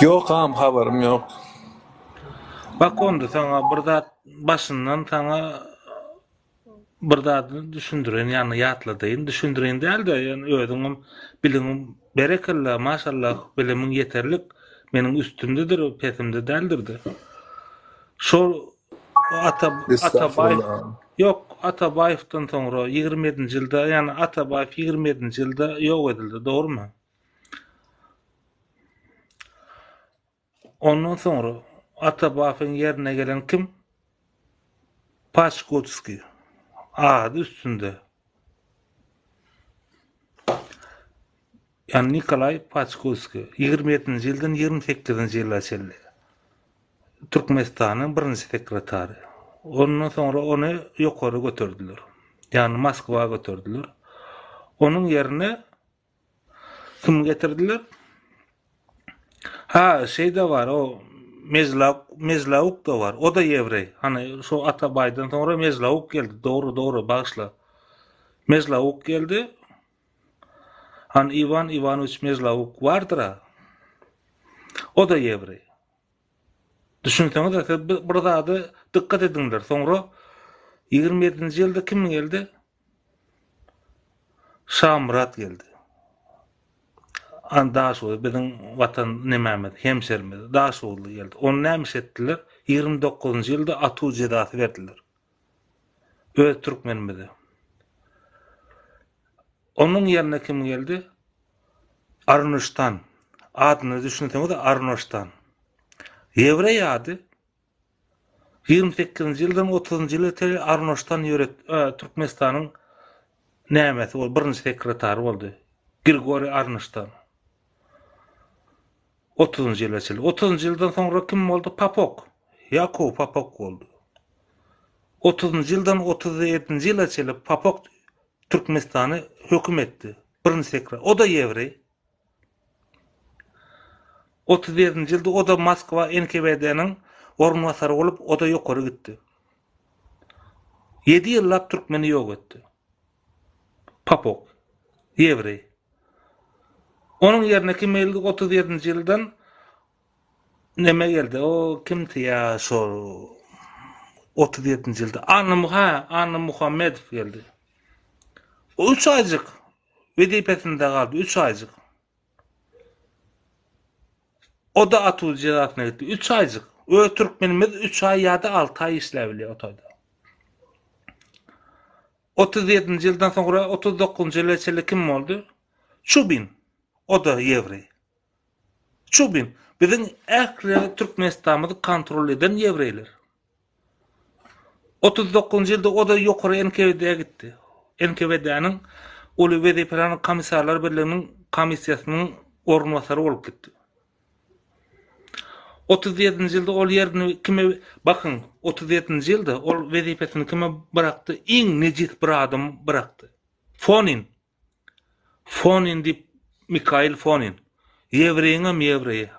Ýok agam habarym ýok. Bak onda saňa bir zat başyndan saňa bir zady düşündireýin ýagny ýatladaýyn düşündireýin dälde ýöne özüňem biliňiň berekella maşallah bilimiň ýeterlik meniň üstümdedir pesimde däldirde şol Ata Atabaýew ýok Atabaýewden soňra 27-nji ýylda ýagny Atabaýew 27-nji ýylda ýok edildi dogrymy? Ondan soňra Atabaýewiň ýerine gelen kim? Paşkutskiý. Ady üstünde. Ýagny Nikolaý Paçkutskiý 27-nji ýyldan 28-nji ýyla çenli Türkmenistanyň birinji sekretary. Ondan soňra ony ýokary göterdiler. Ýagny Moskwa göterdiler. Onuň ýerine Kimi getirdiler? Ha, şeý-de bar, o Mejlauk, Mejlauk-da bar. O-da ýewreý. Hany, şo Atabaýdan soňra Mejlauk geldi. Dogry, dogry, bagyşla. Mejlauk geldi. Hany, Iwan Iwanowiç Mejlauk bardyr-a. O-da ýewreý. Düşünseňiz-de, siz bir zada dykgat ediňler. Soňra 27-nji ýylda kim geldi? Şamyrat geldi. An Daşoguz biziň watan nemämiz, hemşerimiz Daşoguzly geldi. Ony näme iş etdiler? 29-njy ýylda atuw jezasy berdiler. Öz türkmenimize. Onuň ýerine kim geldi? Arnuştan. Adyna düşünseňiz Arnoştan. Ýewreý ady. 28-nji ýyldan 30-njy ýyla çenli Arnoştan ýöret Türkmenistanyň nämesi boldy, birinji sekretary boldy. Grigoriý Arnoştan. 30-njy ýyla çenli. 30-njy ýyldan soňra kim boldy? Papok. Ýakow Papok boldy. 30-njy ýyldan 37-nji ýyla çenli Papok Türkmenistany höküm etdi. Birinji sekretar. O-da ýewreý. 37-nji ýylda o-da Moskwa NKWD-niň orunbasary bolup, o-da ýokary gitdi. Ýedi ýyllap türkmeni ýok etdi. Popok. Ýewreý. Onuň ýerine kim geldi? 37-nji ýyldan neme geldi? O kimdi ýa şol 37-nji ýylda Anna, ha, Anna Muhammedow geldi. O üç aýjyk Wezipesinde galdy üç aýjyk. O-da atuw jezasyna gitdi. Üç aýjyk. Öz türkmenimiz üç aý ýa-da alty aý işläbilýär o taýda. 37-nji ýyldan soňra 39-njy ýyla çenli kim boldy? Çubin. O-da ýewreý. Çubin. Biziň ähli Türkmenistanymyzy kontrol eden ýewreýler. 39-njy ýylda o-da ýokary NKWD-ä gitdi. NKWD-niň Uly wezipelenen komissarlar birliginiň komissiýasynyň orunbasary bolup gitdi. 37-nji ýylda ol ýerini kime bakyň, 37-nji ýylda ol wezipesini kime byrakdy? Iň nejis bir adam byrakdy. Fonin. Fonin diýip Mikail Fonin. Ýewreýiňem ýewreýi.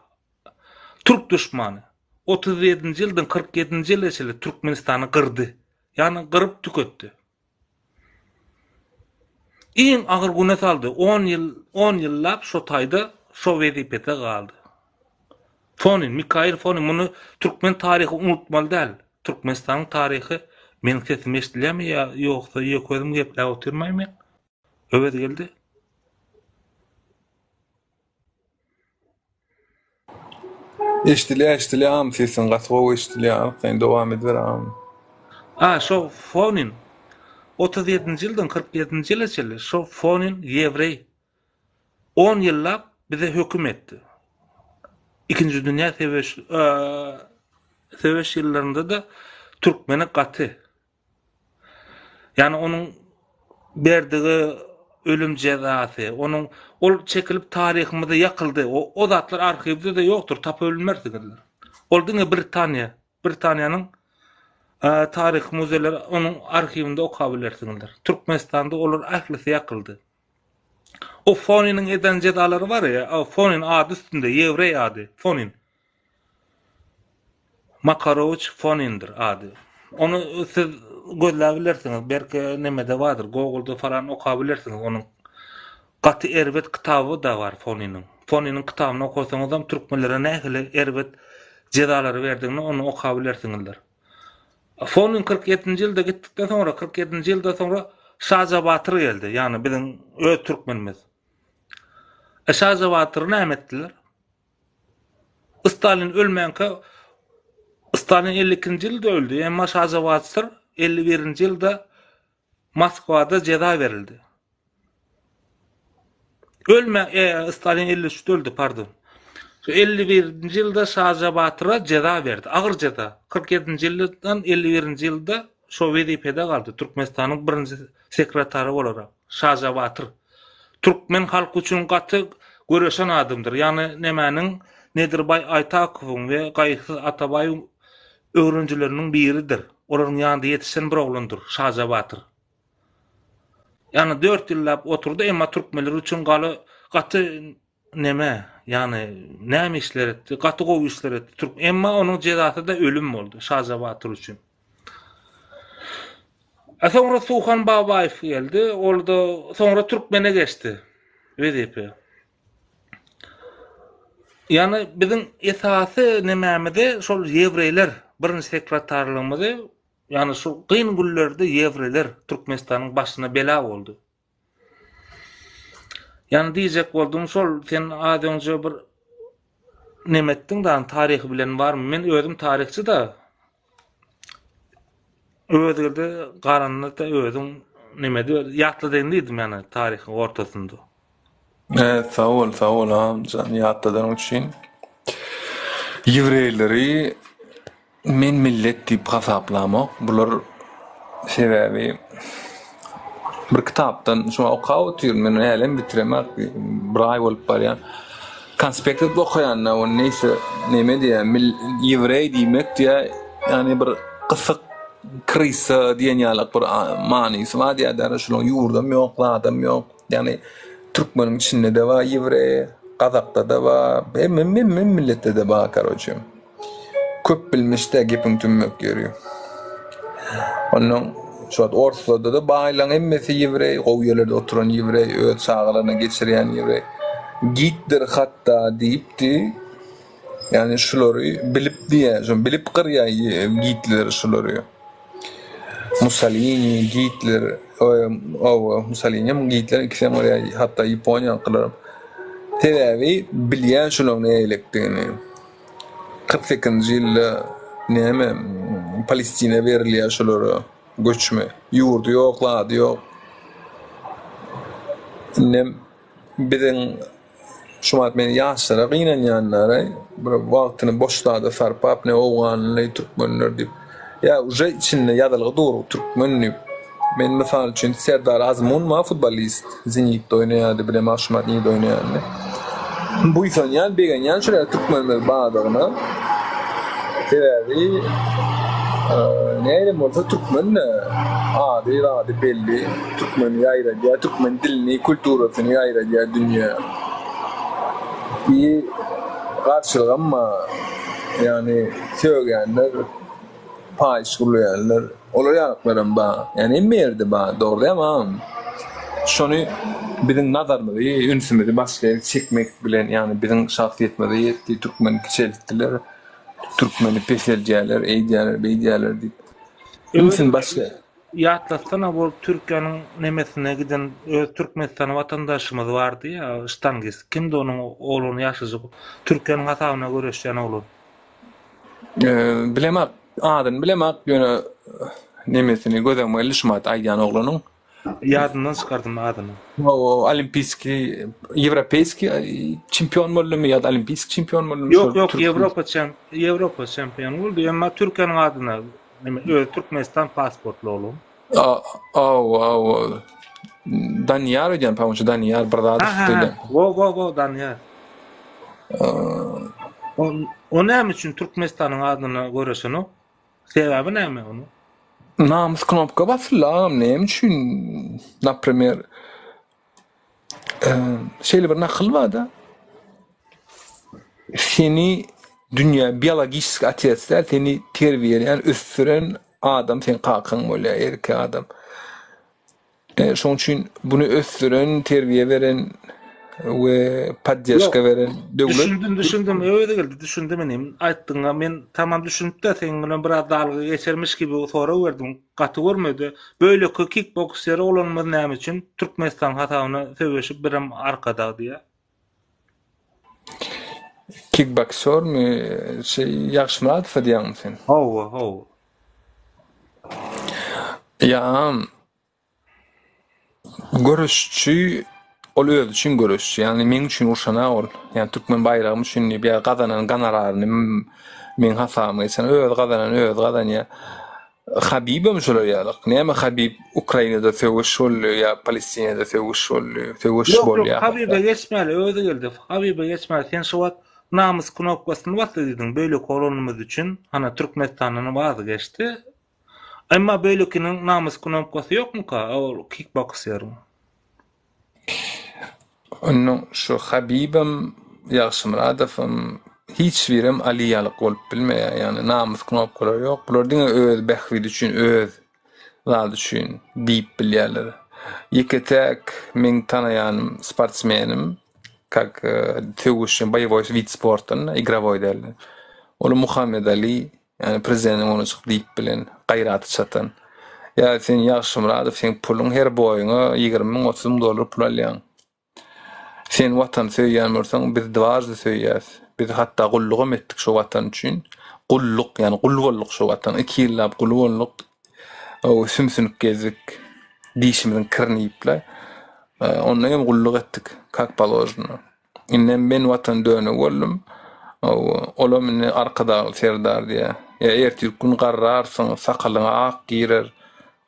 Türk duşmany. 37-nji ýyldan 47-nji ýyla çenli Türkmenistany gyrdy. Ýagny gyryp tüketdi. Iň agyr güne saldy. 10 ýyl, 10 ýyllap şo taýda şo wezipede galdy. Fonin, Mikail Fonin muny türkmen taryhy unutmaly däl. Türkmenistanyň taryhy meniň sesim eşidilýärmi ýa ýogsa ýeke özüm gepläp otyrmaý men? Öwezgeldi. Eşdilýär eşdilýär agam sesiň gaty gowy eşdilýär arkaýyn dowam ediber agam. A şo Fonin. 37-nji ýyldan 47-nji ýyla çenli şo Fonin ýewreý on ýyllap bize höküm etdi. Ikinji dünýä söweş söweş ýyllarynda-da türkmeni gaty Ýagny onuň berdigi ölüm jezasy, onuň ol çekilip taryhymyzda ýakyldy. O, o zatlar arhiwde-de ýokdur, tapyp bilmersiňizler. Ol diňe Britaniýa, Britaniýanyň e, taryhy muzeýleri onuň arhiwinde okap bilersiňizler. Türkmenistanda olar ählisi ýakyldy. O Foniniň eden jezalary bar ya, o Fonin ady üstünde, ýewreý ady, Fonin. Makarowiç Fonindir ady. Ony siz gözläp bilersiňiz, belki nemede bardyr, Google-da falan okap bilersiňiz onuň. Gaty erbet kitaby-da bar Foniniň. Foniniň kitabyny okasaňyzam türkmenlere nähili erbet jezalary berdigini ony okap bilersiňizler. Fonin 47-nji ýylda gitdikden soňra, 47-nji ýylda soňra Şaja Batyr geldi, ýagny biziň öz türkmenimiz. E Şaja Batyry näme etdiler? Stalin ölmänkä Stalin 52-nji ýylda öldi, emma Şaja Batyr 51-nji ýylda Moskwada jeza berildi. Ölme, e, Stalin 53-de öldi, pardon. Şu 51-nji ýylda Şaja Batyra jeza berdi, agyr jeza. 47-nji ýyldan 51-nji ýylda şo wezipede galdy, Türkmenistanyň birinji sekretary bolarak. Şaja Batyr. Türkmen halky üçin gaty göreşen adamdyr. Ýagny nemäniň Nedirbaý Aýtakowyň we Gaýgysyz Atabaýewiň öwrenijileriniň biridir. Olaryň ýanynda ýetişen bir oglandyr Şaja Batyr. Ýagny dört ýyllap oturdy, emma türkmenler üçin galy gaty neme, ýagny näme işler etdi, gaty gowy işler etdi. Türk emma onuň jezasy-da ölüm boldy Şaja Batyr üçin. A soňra Suhan Babaýew geldi, ol-da soňra türkmene geçdi wezipe. Ýagny biziň esasy nemämizi şol ýewreýler birinji sekretarlygymyzy, ýagny şu kyn günlerde ýewreýler Türkmenistanyň başyna bela boldy. Ýagny diýjek boldum şol sen az öňje bir neme etdiň da taryhy bilen barmy? Men özüm taryhçy da. Özgede galanda da özüň neme diýer ýatladaýyn diýdim ýagny taryhyň ortasynda. Evet, sag bol, sag bol agam ýatladanyň üçin. Ýewreýleri men millet diýip hasaplamok. Bular sebäbi bir kitapdan şu okap otyryn men hälem bitiremok bir aý bolup barýar. Konspekt edip okaýanda ony neýse neme diýýär ýewreý diýmek diýýär ýagny bir gysyk krysa diýen ýalak bir manysy bar diýýär şularyň ýurdam ýok zadam ýok. Ýagny türkmeniň içinde-de bar ýewreý, gazakda-da bar, hemme hemme milletde-de bar karoçe. Köp bilmiş-dä gepiň tümmek ýeri. Onnoň şu wagt orslarda-da baýlaň hemmesi ýewreý, gowy ýerlerde oturan ýewreý, öz çagalaryna geçirýän ýewreý. Gitler hatda diýipdi. Ýagny şulary bilip diýýär, şony bilip gyrýar Gitler şulary. Mussolini, Gitler, owa, Mussolini hem Gitler ikisem gyrýar, hatda ýaponiýalyklaram. Sebäbi bilýär şularyň nähilidigini. 48-nji ýylda näme Palestina berilýär şolara göçme. Ýurdy ýok, zady ýok. Indem biziň şu wagt men ýaşlara gynanýanlary bir wagtyny boş zada sarpap ne owganly türkmenler diýip ýa uje içinde ýazylgy dur türkmen diýip. Men mysal üçin Serdar Azmun bar futbolist Zenitde oýnaýardy bilemok şu wagt nirde oýnaýanyny. Buýsanýan begenýän şol ýaly türkmenimiz bardygyna. Sebäbi nähilem bolsa türkmen-de ady zady belli türkmeni ýaýradýar türkmen dilini kulturasyny ýaýradýar dünýä. I garşylygam bar ýagny sögýänler paýyş gürleýänler. Olar ýalyklaram bar. Ýagny hemme ýerde bar. Dogry dälmi agam? Şony biziň nazarymyzy, ünsümizi başga ýere çekmek bilen, ýagny biziň şahsyýetimize ýetdi, türkmeni kiçeltdiler, türkmeni peseldýärler, eýdýärler, beýdýärler diýip. Ünsüni başga. Ýatlatsana bol Türkiýäniň nemesine giden öz Türkmenistan watandaşymyz bardy ýa ştangist kimdi onuň oglany ýaşajyk Türkiýäniň hasabyna göreşýän oglan. Bilemok. Adyny bilemok, ýöne. Nemesini göz öňüme geldi şu wagt aýdýan oglanyň. Ýadymdan çykardym adyny. Hawa, olimpiýskiý, ýewropeýskiý çempion boldumy ýa-da olimpiýskiý çempion boldumy? Ýok, ýok, Ýewropa çem, Ýewropa çempiony boldy. Emma Türkiýäniň adyna, neme, özi Türkmenistan pasportly oglan. Hawa, hawa. Daniýar öýdýän, pamuçy Daniýar bir zat üstüde. Wo, wo, wo, Daniýar. O, o näme üçin Türkmenistanyň adyna göreşenok? Sebäbi näme onuň? Namys knopka basyldy agam näme üçin naprimer şeýle bir nakyl barda seni dünýä biologiski otets däl seni terbiýeleýän ösdüren adam seň kakaň bolýar erkek adam. Şonuň üçin buny ösdüren, terbiýe beren we poddežka beren döwlet. Düşündim, düşündim, özi geldi, düşündim inim. Aýtdyňa men tamam düşünip-de seň bilen biraz dalga geçermiş gibi sorag berdim. Gaty görmedi. Böýleki kikbokseri oglanymyz näme üçin Türkmenistan hasabyna söweşip birem Arkadag diýýär. Kikboksörmi, şeý Ýagşymyradowa diýýäňmi sen? Hawa, hawa. Ýa göreşçi ol özi üçin göreşçi. Ýagny meň üçin urşana ol. Ýagny türkmen baýragym üçin diýip ýa gazanan gonoraryny meň hasabyma geçen özi gazanan özi gazanýar. Habibem şolar ýalyk. Näme Habib Ukrainada söweş boldy ýa Palestinada söweş boldy. Söweş Ýok, ýok, bolýar. Habibe geçmäli, özi geldi. Habibe geçmäli. Sen şu wagt namys knopkasyny basdy diýdiň. Beýleki oglanymyz üçin, hana Türkmenistandan waz geçdi. Emma beýlekiniň namys knopkasy ýokmuka ol kikbokseriň? Onda şu Habibem, Ýagşymyradowam hiç birem Ali ýalyk bolup bilmeýär. Ýagny namys knopkalary ýok. Bular diňe öz bähbidi üçin, öz zady üçin diýip bilýärler. Ýeke-täk meň tanaýanym sportsmenim, kak söweşjeň boýewoý wid sportdan, igrowoý däl. Ol Muhammet Ali. Ýagny prezidentiň öňüne çykyp diýip bilen, gaýraty çatan. Ýa sen Ýagşymyradow seň puluň her boýuňa 20 müň 30 müň dollar pul alýaň. Sen watany söýýän bolsaň biz dwaždy söýýäs. Biz hatda gullugam etdik şo watan üçin. Gulluk ýagny gul bolduk şo watana. 2 ýyllap guly bolduk. Sümsünip gezdik. Dişimiziň kirini iýiple. Ondan hem gulluk etdik kak položeno. Indem men watan dönügi boldum. Hawa, olam indi Arkadagly Serdar diýýär. Ýa ertir gün garrarsyň, sakalyňa ak girer.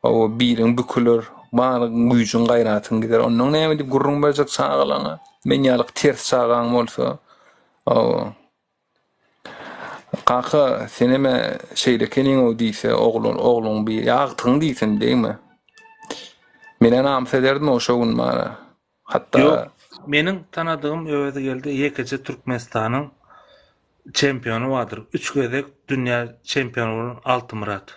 Hawa, biliň büküler, bar güýjüň, gaýratyň gider. Onnoň näme diýip gürrüň berjek çagalaňa? Men ýalyk ters çagaň bolsa, hawa. Kaka, senem-ä şeýle ekeniň-ow diýse, oglan, ogluň biri, ýa agtygyň diýsin, degme. Men-ä namys ederdim-ow şo gün bara. Hatda. Ýok, meniň tanadygym Öwezgeldi ýekeje Türkmenistanyň çempiony bardyr. Üç gezek dünýä çempiony bolan Altymyrat.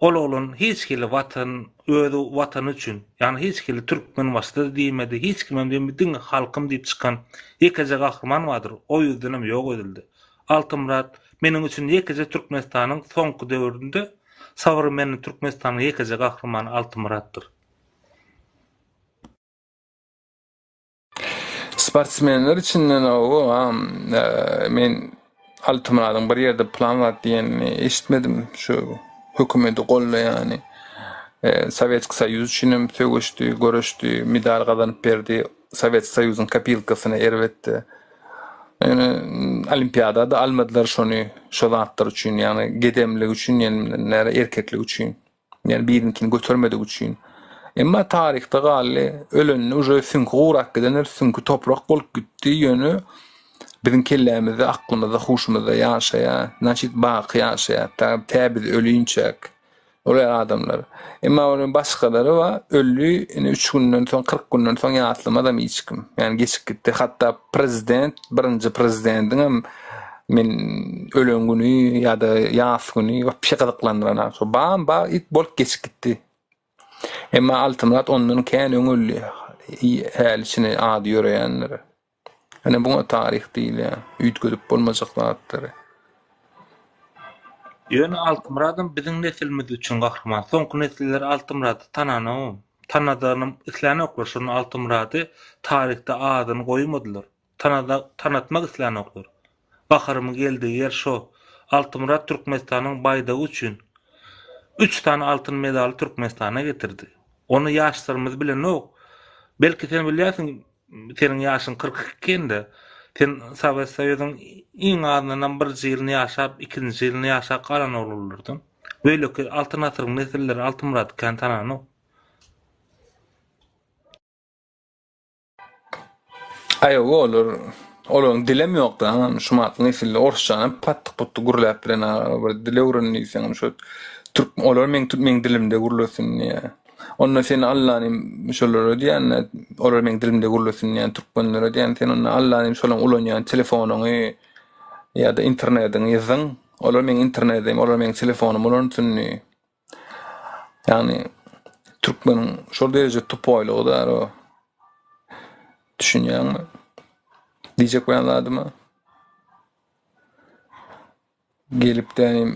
Ol oglan hiç hili watan, özi watany üçin, ýagny hiç hili Türkmenbaşyda diýmedi, hiç kimem diýmedi, diňe halkym diýip çykan ýekeje gahryman bardyr. O ýüzdenem ýok edildi. Altymyrat meniň üçin ýekeje Türkmenistanyň soňky döwründe sowremennyý Türkmenistanyň ýekeje gahrymany Altymyratdyr. Sportsmenler içinden owa men Altymyradyň bir ýerde plan zat diýenini eşitmedim. Şu hökümeti goldaýany. Sowetski Soýuz üçin hem söweşdi, göreşdi, medal gazanyp berdi. Sowetski Soýuzyň kopilkasyna erbetdi. Ýöne olimpiada-da almadylar şony, şo zatlar üçin, ýagny gedemligi üçin, ýa erkekligi üçin. Ýani birininkini götermedigi üçin. Emma taryhda galdy. Ölenini uje süňki gurap gidendir, süňki toprak bolup gitdi, ýöne biziň kellämizde, aklymyzda, huşumyzda ýaşaýar. Znaçit baky ýaşaýar. Ta, tä biz ölinçäk. Ol adamlar. Emma onuň başgalary bar, öldi, indi üç günden soň, 40 günden soň ýatlamazam hiç kim. Ýani geçip gitdi. Hatda prezident, birinji prezidentiňem Men ölen güni ýa-da ýas güni wapşe gyzyklandyranok. Şo bam ba it bolup geçip gitdi. Emma Altymyrat ondan kän öň öldi. Häli içine ady ýöreýändir. Ine buňa taryh diýilýär. Üýtgedip bolmajak zatlary. Ýöne Altymyradam biziň neslimiz üçin gahryman. Soňky nesiller Altymyrady tananogam. Tanadanam islänoklar. Şonda Altymyrady taryhda adyny goýmadylar. Tanada tanatmak islänoklar. Gaharymyň geldigi ýer şo. Altymyrat Türkmenistanyň baýdagy üçin. Üç sany altyn medaly Türkmenistana getirdi. Ony ýaşlarymyz bilenok. Belki sen bilýärsiň, seniň ýaşyň 42 ekende, sen Sowet Soýuzyň iň azyndanam birinji ýylyny ýaşap, ikinji ýylyny ýaşap galan oglanlardan. Beýleki Altyn asyryň nesilleri Altymyrady kän tananok. Aý hawa olar olaryň dilem ýokdy aňam şumat nesilde orsçanam patdyk putdyk gürläp bilen aga bir dil öwren diýseňem şo türk olar meň meň dilimde gürlesin diýýä. Onda sen Allanym şolara diýýän olar meň dilimde gürlesin diýýän türkmenlere diýýän sen onda Allanym şolaň ulanýan telefonyňy ýa-da internediňi zyň olar meň internedim olar meň telefonym ulansyn diý. Ýagny türkmeniň şol dereje tupoýlygy bar o. Düşünýäňmi? Diýjek bolýan zadyma. Gelip dänim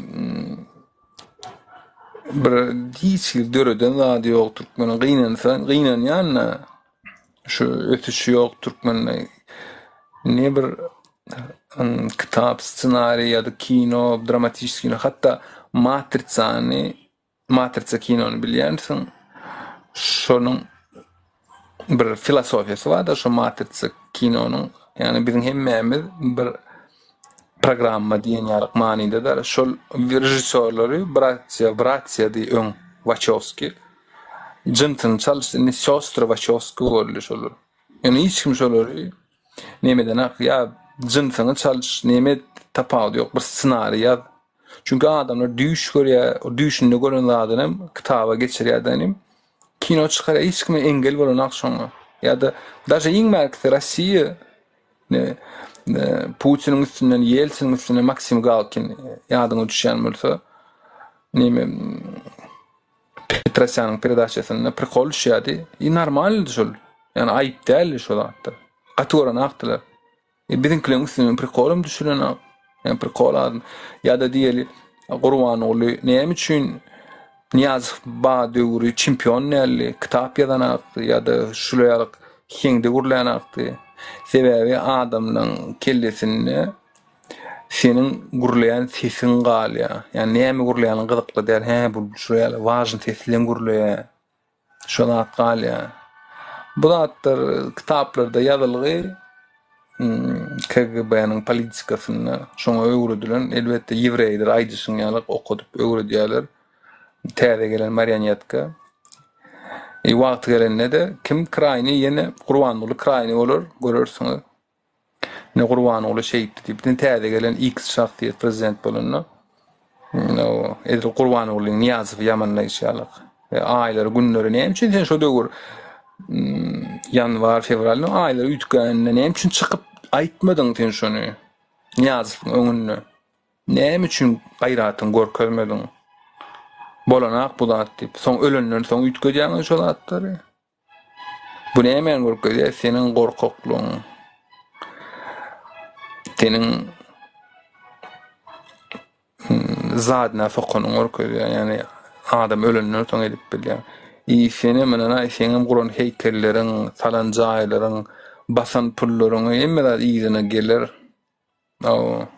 bir hiç hili döreden zady ýok türkmeniň gynansa gynanýan-da şu ösüşi ýok türkmende. Ne bir kitap, ssenariý ýa-da kino, dramatiçeskiý kino, hatda Matrisany, Matrisa kinony bilýänsiň. Şonuň bir filosofiýasy bar-da şo Matrisa kinonyň. Ýagny biziň hemmämiz bir programma diýen ýaly manyda-da. Şol režissýorlary bratýa, bratýa diý öň Waçowski. Jynsyny çalyşdy, indi sýostry Waçowski boldy şolar. Ýöne hiç kim şolary Nemedenak ýa jynsyňy çalyş neme et tapawudy ýok bir ssenariý ýaz. Çünki adamlar düýş görýär, o düýşünde gören zadyny hem kitaba geçirýär da inim. Kino çykarýar hiç kime engel bolanok şoňa. Ýa-da daže iň bärkisi Rossiýa ne Putiniň üstünden Ýeltsiniň üstünden Maksim Galkin ýadyňa düşýän bolsa neme Petrosýanyň peredaçasynda prikol düşýärdi. I normaldy şol. Ýani aýyp däldi şo zatlar. Gaty gören akdylar. E biziňkileriň üstünden prikolam düşüren ak. Ýani prikol azm. Ýa-da diýeli Gurbanguly näme üçin Nyýazow ba döwri çempion däldi, kitap ýazan akdy ýa-da şular ýaly heňde gürlän akdy. Sebäbi adamlaryň kellesinde Seniň gürleýän sesiň galýar. Ýagny näme gürleýäniň gyzykly däl. Hä, bu şu ýaly wažny ses bilen gürleýär. Şo zat galýar. Bu zatlar kitaplarda ýazylgy KGB-niň politikasynda şoňa öwredilen. Elbetde ýewreýler aýdyşyň ýaly okadyp öwredýärler. Täze gelen marionetka. E, wagty gelende-de kim kraýny ýene Gurbanguly kraýny bolar, görersiňiz. Ine Gurbanguly şeýtdi diýip, indi täze gelen X şahsyýet prezident bolanda, ine o edil Gurbangulyň Nyýazowy ýamanlaýşy ýalyk. E, aýlary, günleri näme üçin sen şo döwür ýanwar, fewral aýlary üýtgäninde näme üçin çykyp aýtmadyň sen şony Nyýazowyň öňünde? Näme üçin gaýratyňy görkezmediň? Bolanak bu zat diýip, soň ölenden soň üýtgedýäňiz şo zatlary. Bu nämäni görkezýär? Seniň gorkaklygyň. Seniň hmm, zadyna sokanyň görkezýär. Ýagny adam ölenden soň edip bilýär. I senem ynanaý, seňem guran heýkelleriň, salan jaýlaryň, basan pullaryň hemme zat yzyna geler. Hawa.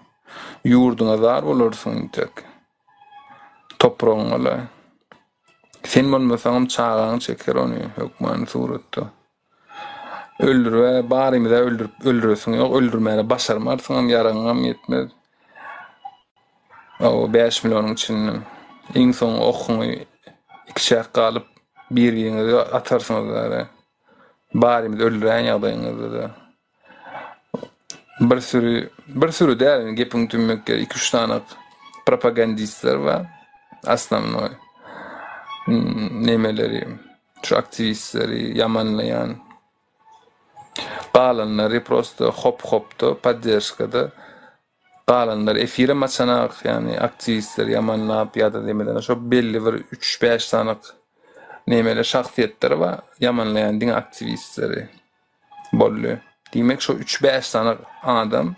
Ýurduňa zar bolarsyň intek. Topragyňa-la. Sen bolmasaňam çagaň çeker ony hökmany suratda. Öldüribä barymyz-a öldürip öldüresiň ýok, öldürmäne başarmarsyňam, ýaragyňam ýetmez. Hawa, 5 millionyň içinden iň soň okuňy ikiçäk galyp bir-biriňize atarsyňyz bäri. Barymyzy öldüräýen ýagdaýyňyzda-da. Bir sürü, bir sürü däl, indi gepiň tümmek ýeri, iki-üç sany propagandistler bar. Osnovnoý. Nemeleri, şu aktiwistleri ýamanlaýan. Galanlary prosto hop-hopda, podderşkada. Galanlar efirem açanak, ýagny aktiwistleri ýamanlap ýa-da nemeden şo belli bir üç-bäş sanyk nemeli şahsyýetler bar, ýamanlaýan diňe aktiwistleri. Boldy. Diýmek şo üç-bäş sany adam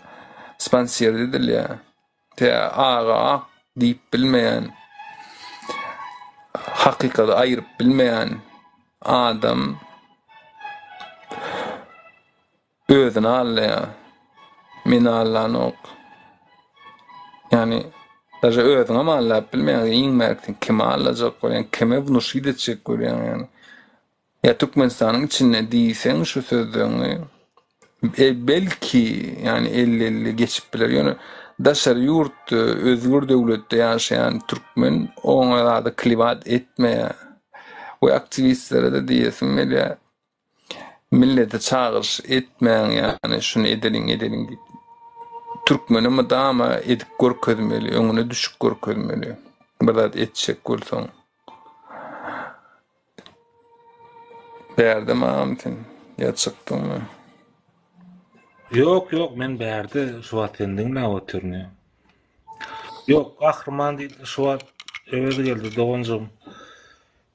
sponsir edilýär. Tä aga ak diýip bilmeýän, hakykaty aýryp bilmeýän adam özüni aldaýar. Meni aldanok. Ýagny. Daže özüňem allap bilmeýäň, iň bärkisi kimi allajak bolýaň, kime wnuşit etjek bolýaň ýani. Ýa Türkmenistanyň içinde diýseň şu sözleňi e, belki ýani elli-elli geçip biler. Ýöne daşary ýurtda özgür döwletde ýaşaýan türkmen oňa zada kliwat etmeýär. We aktiwistlere-de diýesim gelýär. Millete çagyryş etmäň ýany şuny edeliň edeliň diýip. Türkmene mydama edip görkezmeli, öňüne düşüp görkezmeli. Bir zat etjek bolsaň. Bärdemi agam sen? Ýa çykdyňmy? Ýok ýok men bärde şu wagt seni diňläp otyryn ýa. Ýok gahryman diýdi şu wagt Öwez geldi doganjygym.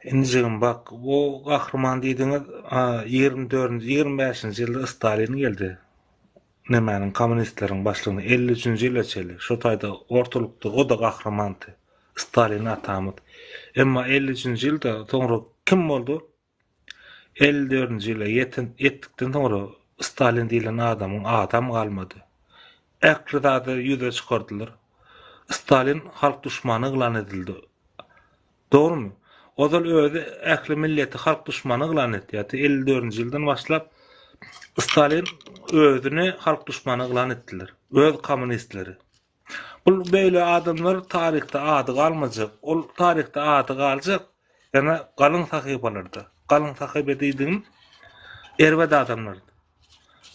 Inijigim bak bu gahryman diýdiňiz 24-nji 25-nji ýylda Stalin geldi. Nemäniň kommunistleriň başlygyny 53-nji ýyla çenli şo taýda ortalykda o-da gahrymandy. Stalin atamyz. Emma 53-nji ýylda soňra kim boldy? 54-nji ýyla ýeten ýetdikden soňra Stalin diýlen adamyň adam galmady. Ähli zady ýüze çykardylar. Stalin halk duşmany yglan edildi. Dogrumy? Ozal özi ähli milleti halk duşmany yglan etýärdi. 54-nji ýyldan başlap Stalin özüni halk duşmany yglan etdiler. Öz kommunistleri. Bul beýle adamlar taryhda ady galmajak. Ol taryhda ady galjak, ýöne galyň sahypalarda. Galyň sahypa diýdigim erbet adamlar.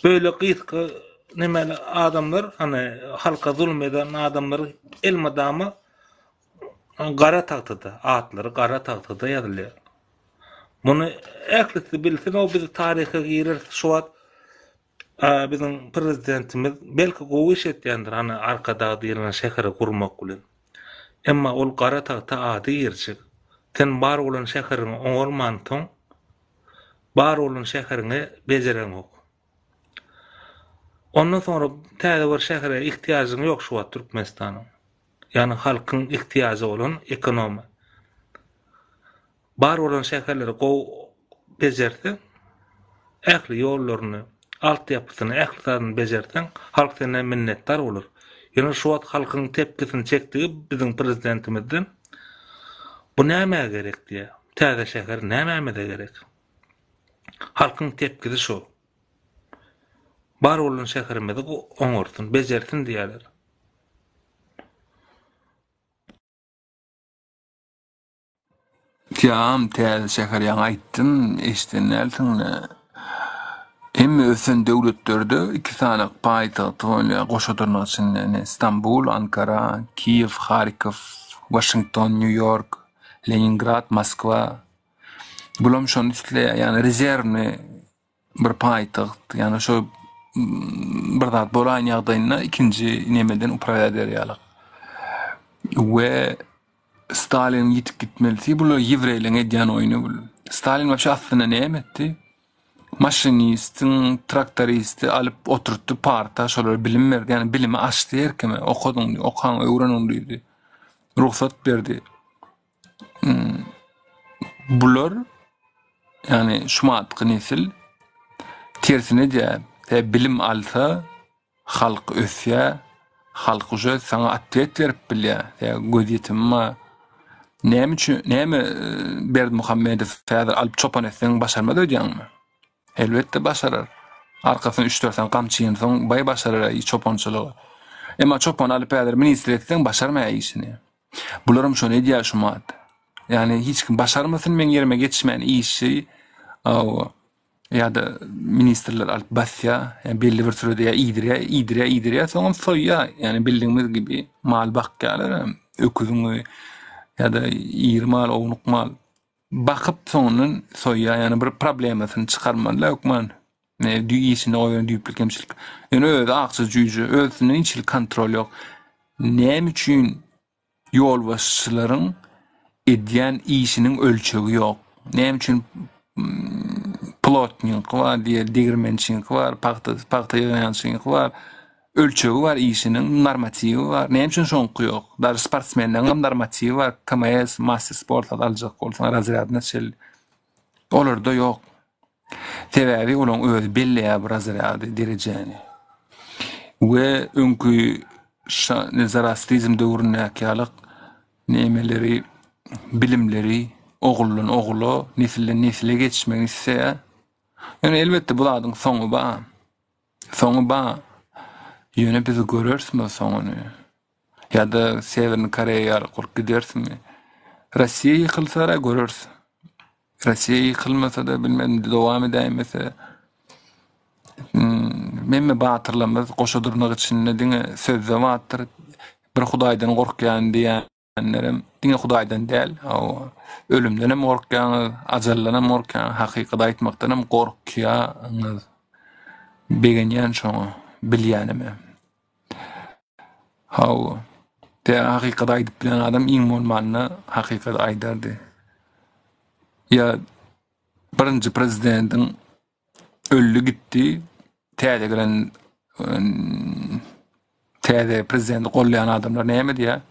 Beýle gysga nemeli adamlar, hany halka zulum eden adamlar elmydama gara tagtada, atlary gara tagtada ýazylýar. Muny ählisi bilsin, o biz taryha gireris şu wagt biziň prezidentimiz belki gowy iş etýändir, hany Arkadag diýilýän şäheri gurmak bilen. Emma ol gara tagta ady girjek. Sen bar bolan şäheriňi oňarmansoň, bar bolan şäheriňi bejereňok. Ondan soňra täze bir şähere ihtiýajyň ýok şu wagt Türkmenistanyň. Ýagny halkyň ihtiýajy bolan ekonomi. Bar bolan şäherleri gowy bejerseň, ähli ýollaryny, altyapysyny, ähli zadyny bejerseň, halk senden minnetdar bolar. Ýöne şu wagt halkyň tepkisini çekdigi biziň prezidentimizden bu nämä gerek diýýär. Täze şäher nämämize gerek? Halkyň tepkisi şo. Bar bolan şäherimizi oňarsyn, bejersin diýýärler. Jam, täze şäher ýaňy aýtdym, eşiden dälsiň-le. Hemme ösen döwletlerde iki sany paýtagty bolýar, goşa dyrnak içinde, ine, Stambul, Ankara, Kiýew, Harkow, Waşington, Nýu-Ýork, Leningrad, Moskwa. Bulam şony isleýär, ýagny rezerwny bir paýtagt, ýagny şo bir zat bolaýan ýagdaýynda ikinji nemeden uprawiýa eder ýaly. We Staliniň ýitip gitmelisi bular ýewreýleň edýän oýny bul. Stalin wapşe aslynda näme etdi? Maşinistiň, traktoristi alyp oturtdy parta, şolara bilim berdi, ýagny bilimi açdy her kime, okadyň, okaň, öwreniň diýdi. Rugsat berdi. Bular ýagny şumatky nesil tersine edýär. Sebäbi bilim alsa halk ösýär, halk uje saňa otwet berip bilýär. Sebäbi gözýetimi bar. Näme üçin näme Berdimuhamedow häzir alyp çopan etseň başarmaz öýdýäňmi? Elbetde başarar. Arkasyna üç-dört sany gamçy iýensoň baý başarar çopançylygy. Emma çopany alyp häzir ministr etseň başarmaýar işini. Bularam şony edýär şumat. Ýagny hiç kim başarmasyn meň ýerime geçmän işi ýa-da ministrler alyp basýar, ýa belli bir sürede ýa iýdirýär, iýdirýär, iýdirýär, soňam soýýar. Ýagny bildigiňiz gibi mal bakýarlar, öküziňi ýa-da iri mal, ownuk mal bakyp soňundan soýýar. Ýagny bir problemasyny çykarmalylar hökman. Ne işinde goýan düýpli kemçilik. Ýöne özi akja jüýje, özünden hiç hili kontrol ýok. Näme üçin ýolbaşçylaryň edýän işiniň ölçegi ýok? Näme üçin plotniňki bar diýeli, degirmençiňki bar, pagta pagta ýygnaýançyňky bar. Ölçegi bar işiniň, normatiwi bar. Näme üçin şoňky ýok? Daže sportsmenleriň hem normatiwi bar. KMS, master sporta aljak bolsaň razrýadyna çenli. Olarda ýok. Sebäbi olaň özi belleýär bu razrýady, derejäni. We öňki. Şa zoroastrizm döwründäki ýaly nemeleri, bilimleri oguldan ogula, nesilden nesile geçmegini isleýär. Ýöne elbetde bu zadyň soňy bar. Soňy bar. Ýöne biz görerismi soňuny? Ýa-da Sewerny Koreýa ýaly bolup giderismi? Rossiýa ýykylsa-da göreris. Rossiýa ýykylmasa-da bilmedim dowam edäýmese. Hemme batyrlarymyz goşa dyrnak içinde diňe sözde batyr. Bir Hudaýdan gorkýan diýenlerem diňe Hudaýdan däl, ölümdenem gorkýaňyz, ajaldanam gorkýaňyz, hakykaty aýtmakdanam gorkýaňyz. Begenýän şoňa, bilýänime. Hawa. Tä hakykaty aýdyp bilen adam iň bolmanda hakykaty aýdardy. Ýa birinji prezidentiň öldi gitdi, täze gelen täze prezidenti goldaýan adamlar näme diýýär?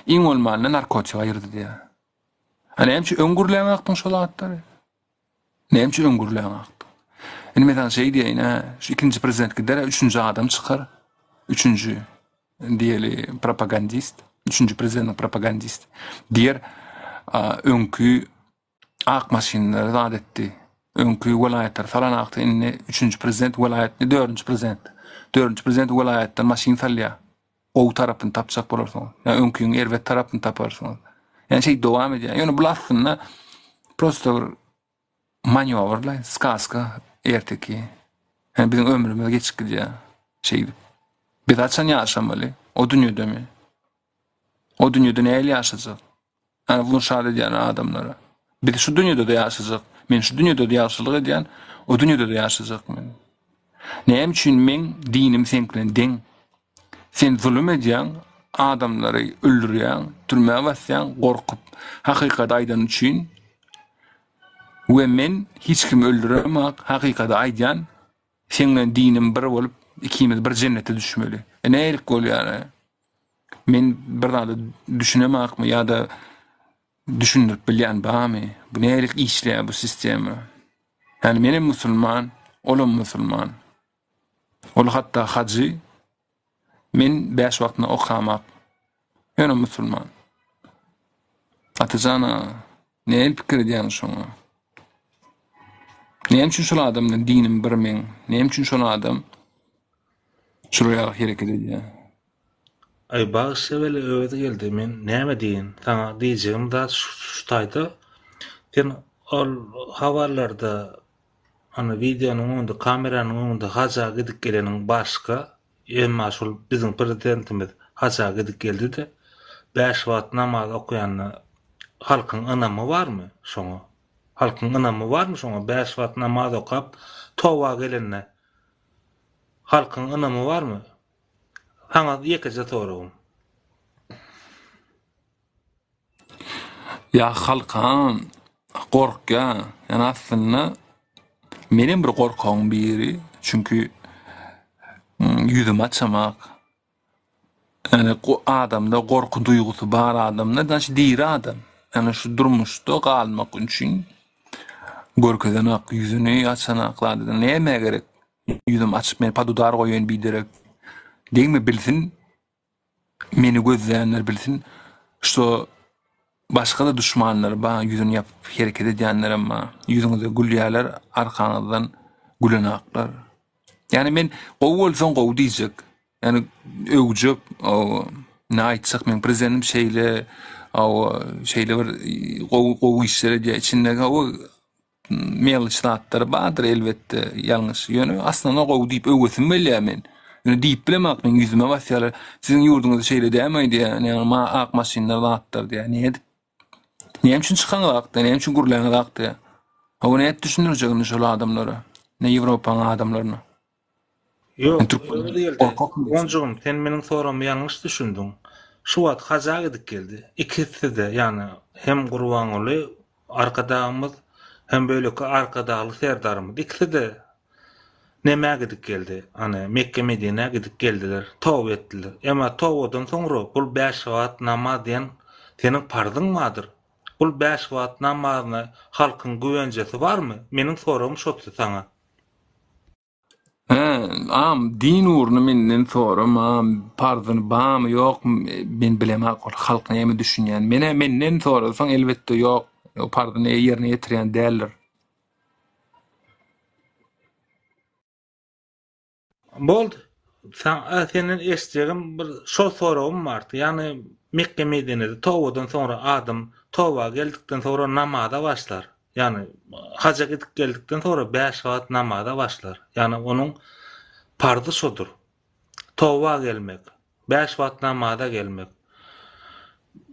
Iň bolmanda narkotik aýyrdy diýýär. A näme üçin öň gürläňakdyň şo zatlary? Näme üçin öň gürläňakdyň? Indi men saňa şeý diýeýin, hä, şu ikinji prezident gider, üçünji adam çykar. Üçünji diýeli propagandist, üçünji prezidentiň propagandist. Diýer, öňki ak maşynlary zat etdi. Öňki welaýatlary salan akdy, indi üçünji prezident welaýatny, dördünji prezident. Dördünji prezident welaýatdan maşyn salýar. Gowy tarapyny tapjak bolarsyňyz. Ýa öňkiň erbet tarapyny taparsyňyz. Ýani şeý dowam edýär. Ýöne bul aslynda prosta bir manýowrla, skaska, erteki. Ýani biziň ömrümiz geçip gidýär. Şeýdip. Biz haçan ýaşamaly? O dünýedemi? O dünýede nähili ýaşajak? Ýani bunu şat edýän adamlara. Biz şu dünýede-de ýaşajak. Men şu dünýede-de ýagşylyk edýän, o dünýede-de ýaşajak men. Näme üçin meň dinim seňki bilen deň? Sen zulum edýäň, adamlary öldürýäň, türmä basýaň gorkup, hakykaty aýdan üçin we men hiç kimi öldüremak, hakykaty aýdýan, seň bilen dinim bir bolup, ikimiz bir jennete düşmeli. E nälik bolýar? Men bir zada düşünemakmy ýa-da düşündirip bilýän barmy? Bu nälik işleýär bu sistema? Ýani menem musulman, olam musulman. Ol hatda hajy, men bäş wagtyna okamak. Ýöne musulman. Atajan aga, nähili pikir edýäň şoňa? Näme üçin şol adam bilen dinim bir meň? Näme üçin şol adam şular ýaly hereket edýär? Aý bagyşla weli öwez geldi men näme diýin saňa diýjegim zat şu taýda sen ol habarlarda ana wideonyň öňünde kameranyň öňünde haja gidip geleniň başga emma şol biziň prezidentimiz haja gidip geldide bäş wagt namaz okaýanda halkyň ynamy barmy şoňa halkyň ynamy barmy şoňa bäş wagt namaz okap toba gelende halkyň ynamy barmy Saňa ýekeje soragym. Ýa halkam gorkýa. Ýani aslynda menem bir gorkagyň biri. Çünki ýüzümi açamak. Ýani adamda gorky duýgusy bar adamda daş diri adam. Ýani şu durmuşda galmak üçin görkezenak ýüzüni açanak zat nämä gerek? Ýüzüm açyp men pod udar goýaýyn biderek. Degme bilsin meni gözleýänler bilsin şo başga-da duşmanlar bar ýüzüni ýapyp hereket edýänlerem bar. Ýüzüňize gülýärler arkaňyzdan gülenaklar. Ýani men gowy bolsaň gowy diýjek. Ýani öwjek ne aýtjak men prezidentim şeýle şeýle bir gowy gowy işler edýär içinde Meloç zatlary bardyr elbetde ýalňyş. Ýöne aslynda gowy diýip öwesim gelýär men. Ýöne diýip bilemok men ýüzüme basýarlar. Siziň ýurduňyzda şeýle dämi diýýär. Ýagny ma ak maşynlar zatlar diýýär. Nädip? Näme üçin çykaňyzak diýýär. Näme üçin gürläňizak diýýär. Hawa nädip düşündirjek indi şol adamlara? Ne Ýewropanyň adamlaryna? Ýok, Öwez geldi. Gonjugym, sen meniň soragymy ýalňyş düşündiň. Şu wagt haja gidip geldi. Ikisi-de, ýagny hem Gurbanguly Arkadagymyz, hem beýleki Arkadagly Serdarymyz. Ikisi-de nämä gidip geldi? Hany, Mekge-Medinä gidip geldiler, toba etdiler. Emma tobadan soňra bul bäş wagt namaz diýen seniň parzyň bardyr. Bul bäş wagt namazyna halkyň güwenjesi barmy? Meniň soragym şotdy saňa. Hä. Am din ugruny menden sorama, parzyny bamy ýokmy men bilemok ol halk näme düşünýän. Menä menden sorasaň elbetde ýok, parzyny ýerine ýetirýän däldir. Boldy. Saňa senden eşitjegim bir şol soragym bardy. Ýagny Mekge Medinede tobadan soňra adam toba geldikden soňra namaza başlar. Ýagny haja gidip geldikden soňra bäş wagt namaza başlar. Ýagny onuň parzy şodur. Toba gelmek, bäş wagt namaza gelmek.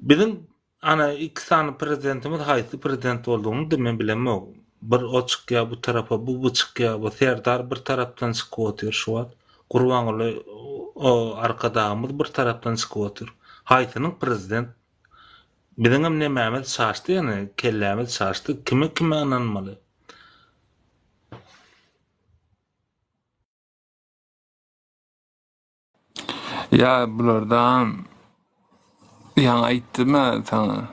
Biziň Ana iki sany prezidentimiz haýsy prezident boldugyny-da men bilemok. Bir o çykýar bu tarapa, bu bu çykýar, bu Serdar bir tarapdan çykyp otyr şu wagt. Gurbanguly o Arkadagymyz bir tarapdan çykyp otyr. Haýsynyň prezident? Biziňem nemämiz çaşdy ýani kellämiz çaşdy. Kime kime ynanmaly? Ýa bulardan ýaňy aýtdym-a saňa.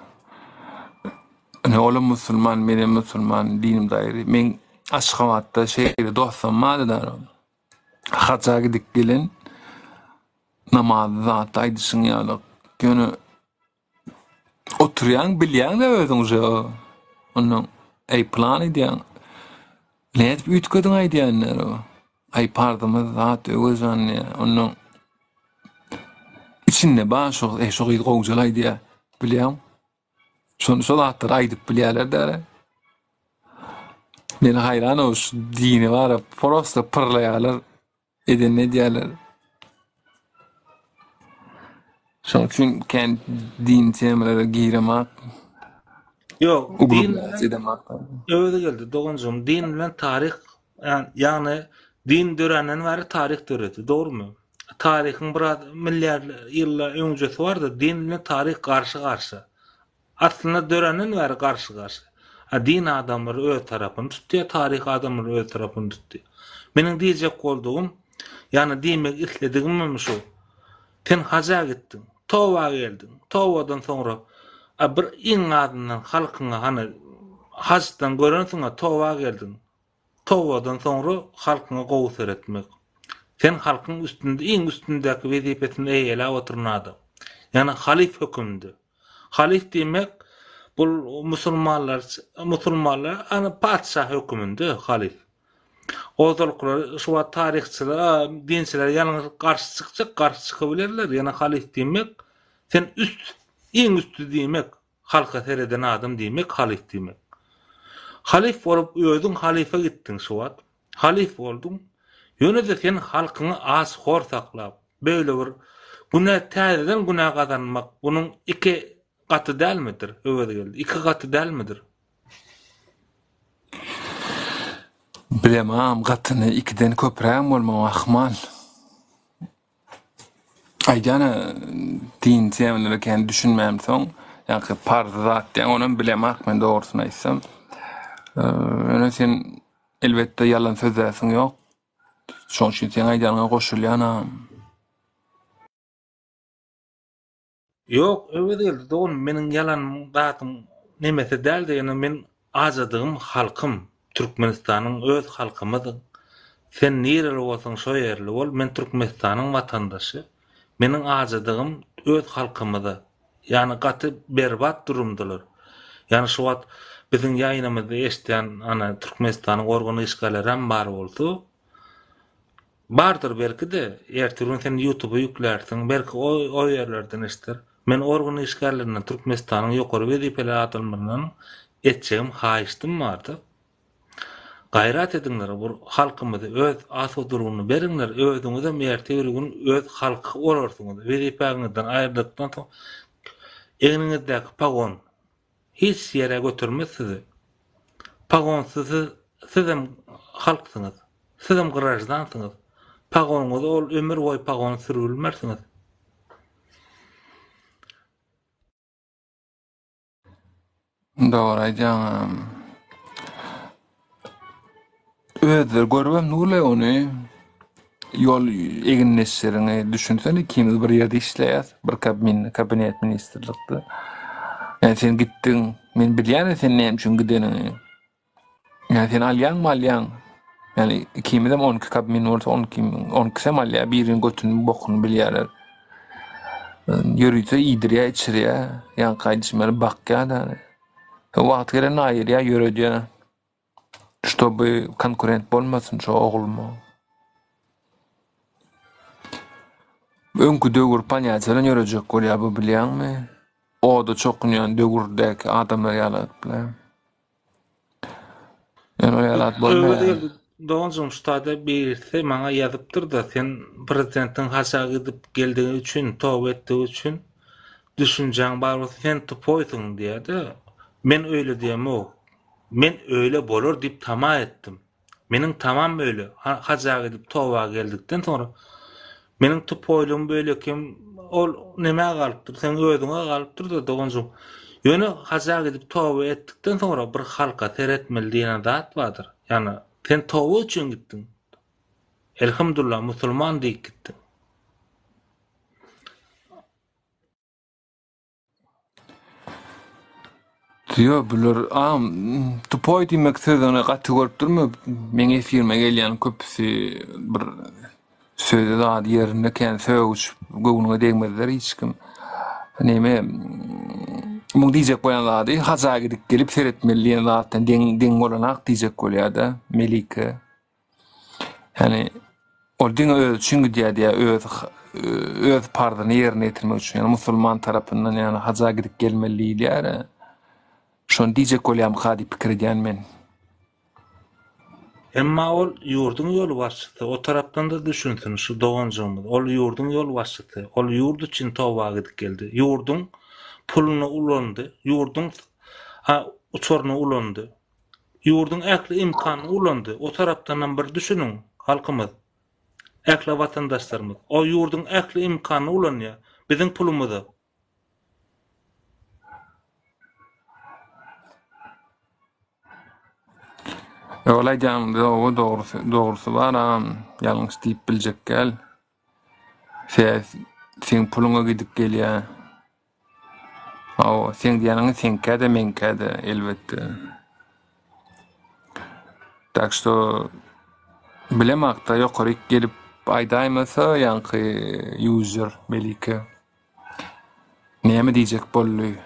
Ine olam musulman, menem musulman, dinimiz aýry. Meň Aşgabatda şeýle dostum bardy-da. Haja gidip gelen namaz zat aýdyşyň ýaly. Ýöne Oturýaň bilýäňdä özüň uje ondan eý plan edýäň. Nädip üýtgediň aýdýanlar o. Aý parzymyz zat Öwezjan diýýä. Ondan içinde bar şo eý şo gyz gowjal aýdýa. Bilýäň. Şony şo zatlary aýdyp bilýärler däl. Men haýran o şu dini bara prosta pyrlaýarlar. Edenini edýärler. Şoň üçin kän din temalara giremak. Ýok, din özi geldi doganjygym. Din bilen taryh, ýagny din döränden bäri taryh döredi, dogrumy? Taryhyň biraz milliard ýylla öňjesi bardy, din bilen taryh garşy-garşy. Aslynda döränden bäri garşy-garşy. A din adamlary öz tarapyny tutýar, taryh adamlary öz tarapyny tutýar. Meniň diýjek boldugym, ýagny diýmek isledigimem şu. Sen haja gitdiň, toba geldiň. Tobadan soňra a bir iň azyndan halkyňa hany hajdan görensiň-a toba geldiň. Tobadan soňra halkyňa gowy seretmek. Sen halkyň üstünde iň üstündäki wezipesini eýeläp oturan adam. Ýagny halyf höküminde. Halyf diýmek bul musulmanlar musulmanlar ýagny patyşa höküminde halyf. Ozalkylar şu wagt taryhçylar, dinçiler ýalňyş garşy çykjak, garşy çykybilerler. Ýagny halyf diýmek sen üst, iň üsti diýmek. Halka sereden adam diýmek halyf diýmek. Halyf bolup özüň halyfa gitdiň şu wagt. Halyf bolduň. Ýöne-de sen halkyňy aç hor saklap, beýle bir günä täzeden günä gazanmak bunuň iki gaty dälmidir Öwezgeldi? Iki gaty dälmidir? Bilemam gatyny ikiden köprägem bolmagy ahmal. Aýdýan-a din temalary kän düşünmämsoň, ýaňky parz zat diýýäň, onam bilemok men dogrusyny aýtsam. Ýöne sen elbetde ýalan sözläsiň ýok. Şoň üçin seň aýdýanyňa goşulýanam. Ýok, Öwezgeldi dogan, meniň ýalanym zadyň nemesi däldi, ýöne men ajadygym halkym, Türkmenistanyň öz halkymyz, sen nireli bolsaň şo ýerli bol, men Türkmenistanyň watandaşy, meniň ajadygym öz halkymyza, ýagny gaty berbat durumdalar, ýagny şu wagt biziň ýaýynymyzy eşidýän ana Türkmenistanyň organ işgärlerem bar bolsa, Bardyr belki-de, ertir gün sen ýutuba ýüklärsiň, belki o o ýerlerden eşider. Men organ işgärlerinden, Türkmenistanyň ýokary wezipeli adamlaryndan etjegim haýyştym bardy. Gaýrat ediňler, bir halkymyzy öz asudalygyny beriňler, özüňizem ertir bir gün öz halky bolarsyňyz. Wezipäňizden aýryldykdan soň egniňizdäki pagon Hiç ýere götermez sizi. Pagonsyz siz sizem halksyňyz. Sizem graždansyňyz. Pagonyňyzy ol ömür boýy pagon sürübilmersiňiz. Dogry aýdýaň. Özleri görübem durlaý ony. Ýol egindeşleriňi düşünsene ikimiz bir ýerde işleýäs, bir kabmin kabinet ministrlikde. Ýa sen gitdiň, men bilýän sen näme üçin gideniňi. Ýa sen alýaňmy alýaň. Ýani ikimizem 12 kabmin bolsa 12 12-sem alýar. Biriniň götüni bokuny bilýärler. Ýörite iýdirýär, içirýär. Ýaňky aýdyşym ýaly bakýar-da. Wagty gelende aýyrýar, ýöredýär. Ştoby konkurent bolmasyn şo ogluma. Öňki döwür ponýatiýa bilen ýörejek bolýar bu bilýäňmi? Oda çokunýan döwürdäki adamlar ýaly edip. Ýöne o ýaly at Öwez bolmaýar. geldi doganjygym şu taýda birisi maňa ýazypdyr-da sen prezidentiň haja gidip geldigi üçin toba etdigi üçin düşünjäň bar bolsa sen tupoýsyň diýýär-de. Men öýle diýemok. Men öýle bolar diýip tama etdim. Meniň tamam öýle, haja gidip toba geldikden soňra meniň tupoýlygym beýlekim ol nämä galypdyr, seň özüňe galypdyr-da doganjygym. Ýöne haja gidip toba etdikden soňra bir halka seretmeli diýen zat bardyr. Ýagny sen toba üçin gitdiň. Elhamdullah musulman diýip gitdiň. Ýok, bular am tupoý diýmek sözüni gaty görüp durma. Meň efirime gelýän köpüsi bir sözi zady ýerinde kän sögüşip göwnüňe degmezler hiç kim. Neme muň diýjek bolýan zady haja gidip gelip seretmeli diýen zatdan deň deň bolanak diýjek bolýada Melike. Ýani ol diňe özi üçin gidýär diýýär, öz öz parzyny ýerine ýetirmek üçin. Ýani musulman tarapyndan ýani haja gidip gelmeli diýilýär. Şony diýjek bolýarmyka diýip pikir edýän men. Emma ol ýurduň ýolbaşçysy, o tarapdan-da düşünsin şu doganjygymyz. Ol ýurduň ýolbaşçysy, ol ýurt üçin toba gidip geldi. Ýurduň puluny ulandy, ýurduň uçaryny ulandy. Ýurduň ähli imkanyny ulandy. O tarapdanam bir düşüniň, halkymyz. Ähli watandaşlarymyz. O ýurduň ähli imkanyny ulanýar. Biziň pulumyza. Ýok, aýdýanyň dogry, dogrusy, dogrusy bar agam. Ýalňyş diýip biljek däl. Seň puluňa gidip gelýär. Hawa, seň diýýäniň seňkä-de, meňkä-de, elbetde. Tak şto bilemakda ýokaryk gelip aýdaýmasa ýaňky user Melike näme diýjek boldy?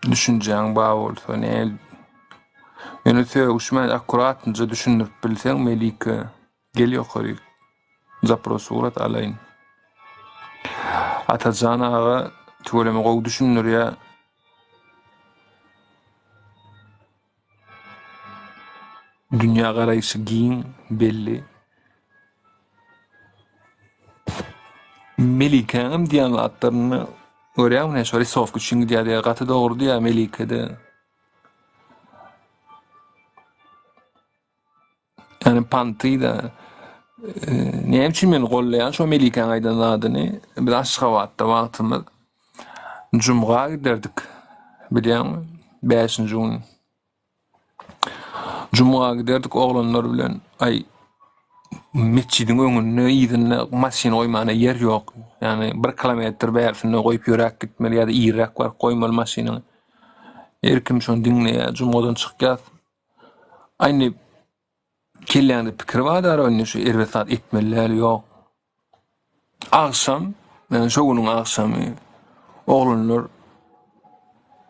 Düşünjäň bar bolsa ne Ýöne sögüşmän akkuratnyja düşündirip bilseň Melike Gel ýokaryk. Zapros surat alaýyn. Atajan aga tüweleme gowy düşündirýä. Dünýä garaýşy giň, belli. Melikäňem diýen zatlaryny görýäňmi, şo risowka üçin gidýär diýýär. Gaty dogry diýýär Melike-de. Ýani pantyda näme üçin men gollaýan şo Melikäň aýdan zadyny biz Aşgabatda wagtymyz jumga giderdik bilýäňmi bäşinji gün jumga giderdik oglanlar bilen aý metjidiň öňünde yzynda maşyn goýmana ýer ýok ýagny bir kilometr bärsinde goýup ýöräp gitmeli ýa-da irräk baryp goýmaly maşynyňy her kim şony diňleýär jumgadan çykýas Aý indi kelläňde pikir bar dara indi şu erbet zat etmeli däl ýok. Agşam, ýagny şo günüň agşamy oglanlar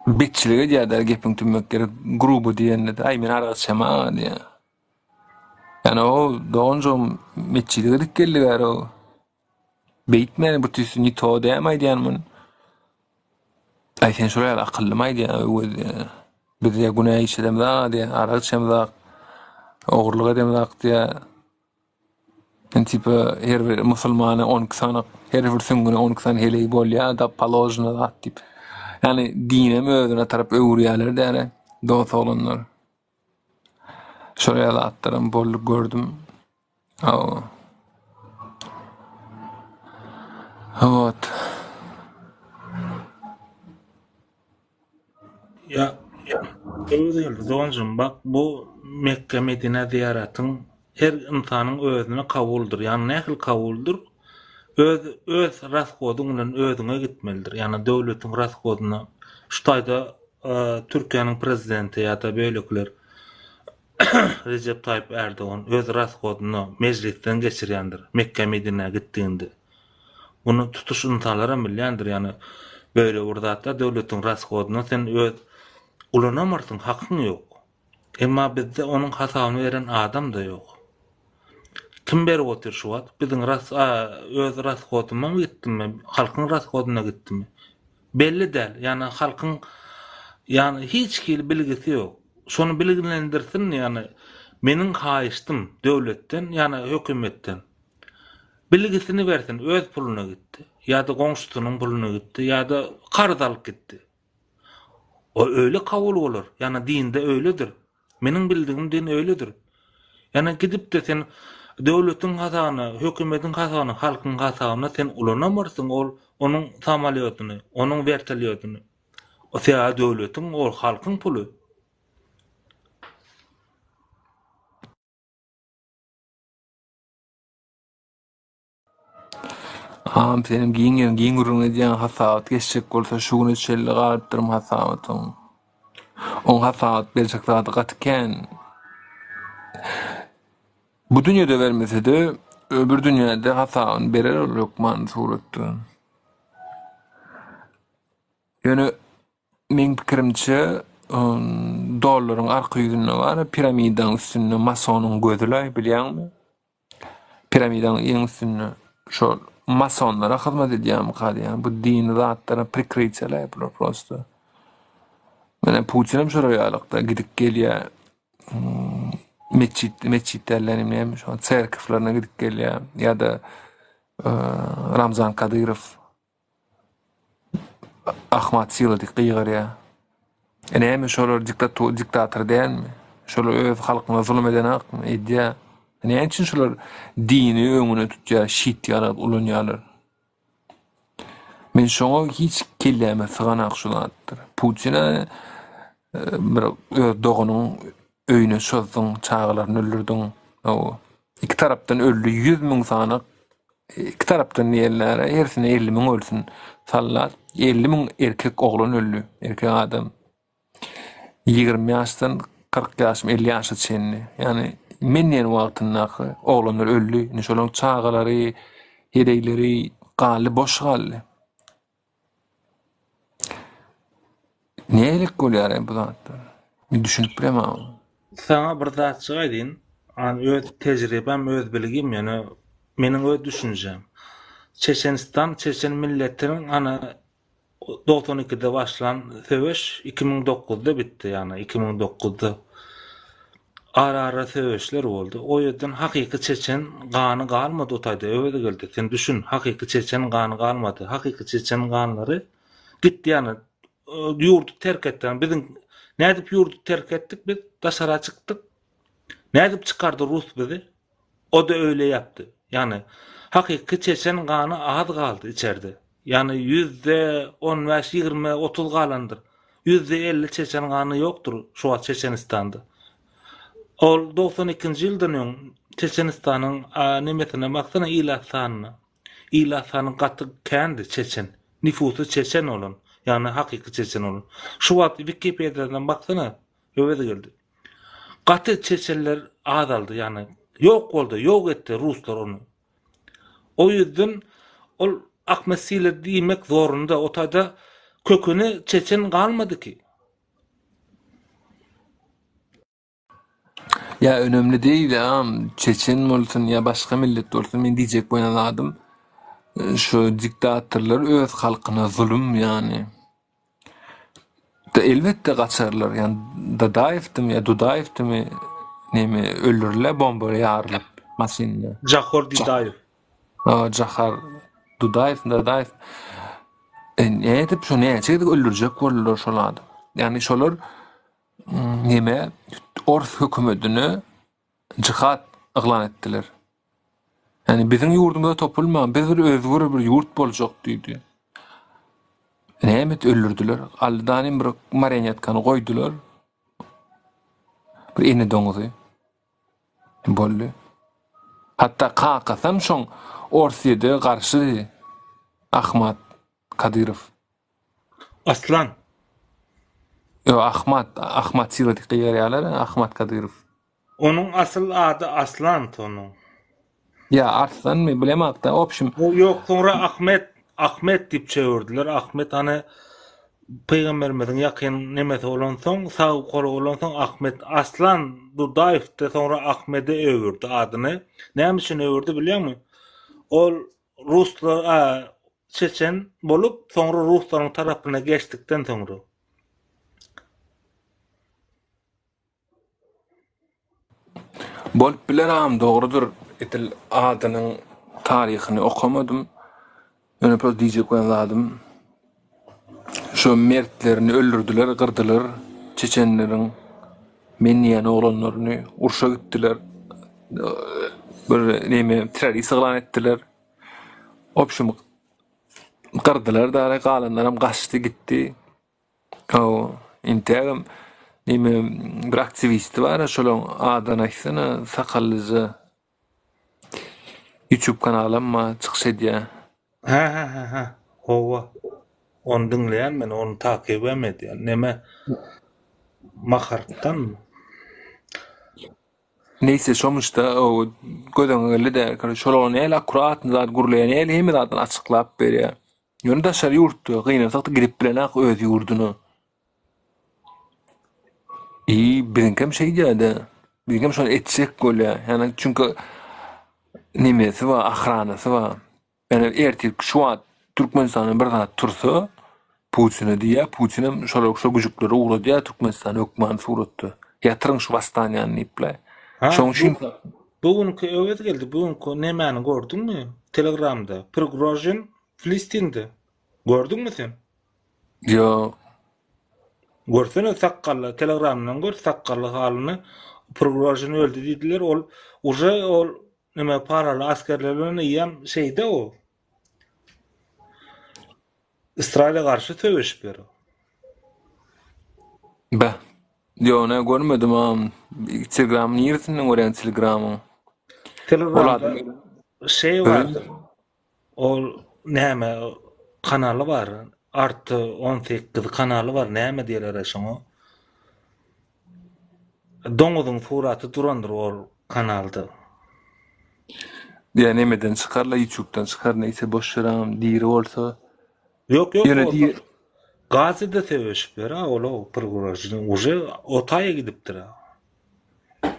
betçilik edýärler gepiň tümmek gerek grubo diýende-de aý men arak içemag diýýär. Ýani o doganjygym metjide gidip geldi bäri o. Beýtme bu tüýs ne to dämi aýdýan muny. Aý sen şol ýaly akyllymy aýdýaň Öwez diýýär. Biz diýýär günä iş edemzak diýýär, arak içemzak, ogurlyk edemzak diýýär. Sen tipa her bir musulmana 12 sany, her bir süňňüne 12 sany heleý bolýar, da položno zat diýip. Ýagny dinem özüne tarap öwürýärler däne dos oglanlar. Şol ýaly zatlaram boldy gördüm. Hawa. Wot. Ýa Öwez geldi doganjygym bak bu Mekge Medinä zyýaratyň her ynsanyň özüne kabuldyr. Ýagny nähili kabuldyr? Öz öz rashodyň bilen özüňe gitmelidir. Ýagny döwletiň rashodyna şu taýda Türkiýäniň prezidenti ýa-da beýlekiler. Rejep Taýyp Ärdogan öz rashodyna mejlisden geçirýändir Mekge Medinä gitdiginde. Muny tutuş ynsanlaram bilýändir ýagny beýle bir zatlar döwletiň rashodyna sen öz ulanamarsyň hakyň ýok. Emma bizde onuň hasabyny beren adam-da ýok. Kim berip otyr şu wagt? Biziň ras öz rashodyma gitdimi, halkyň rashodyna gitdimi? Belli däl. Ýagny halkyň ýagny hiç hili bilgisi ýok. Şony bilgilendirsin, ýagny meniň haýyştym döwletden, ýagny hökümetden. Bilgisini bersin, öz puluna gitdi, ýa-da goňşusynyň puluna gitdi, ýa-da karz alyp gitdi. O öýle kabul bolar. Ýagny dinde öýledir. Meniň bildigim din öýledir. Ýagny gidip-de sen döwletiň hasabyna, hökümetiň hasabyna, halkyň hasabyna sen ulanamarsyň ol onuň samolýotyny, onuň wertolýotyny. O sebäbi döwletiň, ol halkyň puly. Agam senem giň ýeriň giň gürrüň edýäň hasabat geçjek bolsa şu güne çenli galypdyrm hasabatyň. Oň hasabat berjek zady gaty kän. Bu dünýede bermesede öbür dünýede hasabyny berer ol hökmany suratda. Ýöne meň pikirimçe dollaryň arka ýüzünde bar piramidaň üstünde masonyň gözülaý bilýäňmi? Piramidanyň iň üstünde şol masonlara hyzmat edýärmika diýýän. Bu dini zatlara prikrytiýalaý bular prosta. Mene Putinem şolar ýalykda gidip gelýär. Metjit, metjit dälden näme şo serkwlerine gidip gelýär ýa-da Ramzan Kadyrow Ahmat Sila diýip gygyrýar. E näme şolar diktatur diktator dälmi? Şolar öz halkyna zulum edenakmy? Edýär. E näme üçin şolar dini öňüne tutýar, şit ýaly ulanýarlar? Men şoňa hiç kelläme syganak şu zatlar. Putine e, bir öz doganyň öýüne çozduň, çagalaryny öldürdiň. Hawa. Iki tarapdan öldi 100 müň sany iki tarapdan diýenlere hersine 50 müň ölsün. Sallat 50 müň erkek oglan öldi. Erkek adam. 20 ýaşdan 40 ýaş, 50 ýaşa çenli. Ýani men diýen wagtyndaky oglanlar öldi. Indi şolaryň çagalary, heleýleri galdy, boş galdy. Nälik bolýar bu zatlar? Men düşünip bilemok. Saňa bir zatjyk aýdyn, an öz tejribäm, öz bilgim, ýöne meniň öz düşünjem. Çeçenistan çeçen milletiniň ana 92-de başlan söweş 2009-da bitdi, ýagny 2009-da ara-ara söweşler boldy. O ýerden hakyky çeçen gany galmady o taýda, Öwezgeldi. Sen düşün, hakyky çeçen gany galmady. Hakyky çeçen ganlary gitdi, ýagny ýurdy terk etdi. Biziň nädip ýurdy terk etdik biz? Daşara çykdyk. Nädip çykardy rus bizi? O-da öýle ýapdy. Ýagny hakyky çeçen gany az galdy içerde. Ýagny 15%, 20, 30 galandyr. 50% çeçen gany ýokdur şu wagt Çeçenistanda. Ol 92-nji ýyldan öň Çeçenistanyň nemesine baksana ilat sanyna. Ilat sany gaty kändi çeçen. Nifusy çeçen bolan, ýagny hakyky çeçen bolan. Şu wagt Wikipediýadan baksana Öwezgeldi. Gaty çeçenler azaldy, ýagny ýok boldy, ýok etdi ruslar ony. O ýüzden ol Ahmet Sile diýmek zorunda, o taýda köküni çeçen galmady ki. Ýa önemli değil agam çeçen bolsun ýa başga millet bolsun men diýjek bolýan zadym şu diktatorlar öz halkyna zulum ýany elbetde gaçarlar ýani Dadaýewdimi ýa Dudaýewdimi neme öldürilä bomba ýarylyp maşynda. Jahor Didaýew. Jahar Dudaýew Dadaýew nädip şo näçe gezek öldürjek boldular şol adam. Ýani şolar neme ors hökümetine jihad yglan etdiler. Ýani biziň ýurdumyza topulmaň, biz bir özgür bir ýurt boljak diýdi. Näme et öldürdiler. Aldanym bir marionetkany goýdular. Bir ene doňuzy. Boldy. Hatda kakasam şoň Orsýede garşy Ahmad Kadyrow. Aslan. Ýok, Ahmad, Ahmad Sila diýip gygyrýarlar, Ahmad Kadyrow. Onuň asyl ady Aslan onuň. Ýa Arslanmy bilemokda opşim. Ýok soňra Ahmet Ahmet diýip çewirdiler. Ahmet hany pygamberimiziň ýakyn nemesi bolansoň sag goly bolansoň Ahmet Aslan Dudaýewdi soňra Ahmede öwürdi adyny. Näme üçin öwürdi bilýäňmi? Ol ruslar a çeçen bolup soňra ruslaryň tarapyna geçdikden soňra. Bolup biler agam dogrudyr edil adynyň taryhyny okamadym ýöne prosto diýjek bolan zadym şo mertlerini öldürdiler gyrdylar çeçenleriň men diýen oglanlaryny urşa gitdiler bir neme terrorist yglan etdiler opşum gyrdylar dara galanlaram gaçdy gitdi. Hawa, intägem neme bir aktiwisti bar-a şolaň adyny aýtsana sakallyja Youtube kanalam bar çykyş edýär. Hä hä hä hä hawa ony diňleýän men ony takybem edýän neme Mahartdanmy. Neýse şomuşda göz öňüne geldi-de şol oglan nähili akkuratny zat gürleýär nähili hemme zadyny açyklap berýär. Ýöne daşary ýurtda gynansak-da gidip bilenak öz ýurduna. I biziňkem şeýdýär-de. Biziňkem şony etjek bolýar. Ýani çünki nemesi bar, ahranasy bar. Ýani ertir şu wagt Türkmenistanda bir zat tursa, Putine diýýär, Putinem şolar şo güjükleri ugradýar Türkmenistana hökmany suratda. Ýatyryň şu wasstaniýany diýip-le. Ha, Şoň üçin bu, bu günki Öwezgeldi, bu günki nemäni gördüňmi? Telegramda. Prigožin Filistinde. Gördüňmi sen? Ýok. Görsene sakgally, telegramdan gör sakgally halyny. Prigožin öldi diýdiler. Ol uje ol neme paraly askerler bilen eýýäm şeýde o. Ysraýyla garşy söweşip ýör. Beh. Ýok, ne görmedim am. Telegramyň niresinden görýäň Telegramyň? Telegramda şeý bardyr. Ol näme kanaly bar. Art 18 kanaly bar. Näme diýerler şoňa? Doňuzyň suraty durandyr ol kanalda. Ýa nemeden çykarla ýutubdan çykar neýse boş ýör agam diri bolsa. Ýok ýok Ýöne ol diri Gazada söweşip ýör a ol o Prigozhin uje o taýa gidipdir a.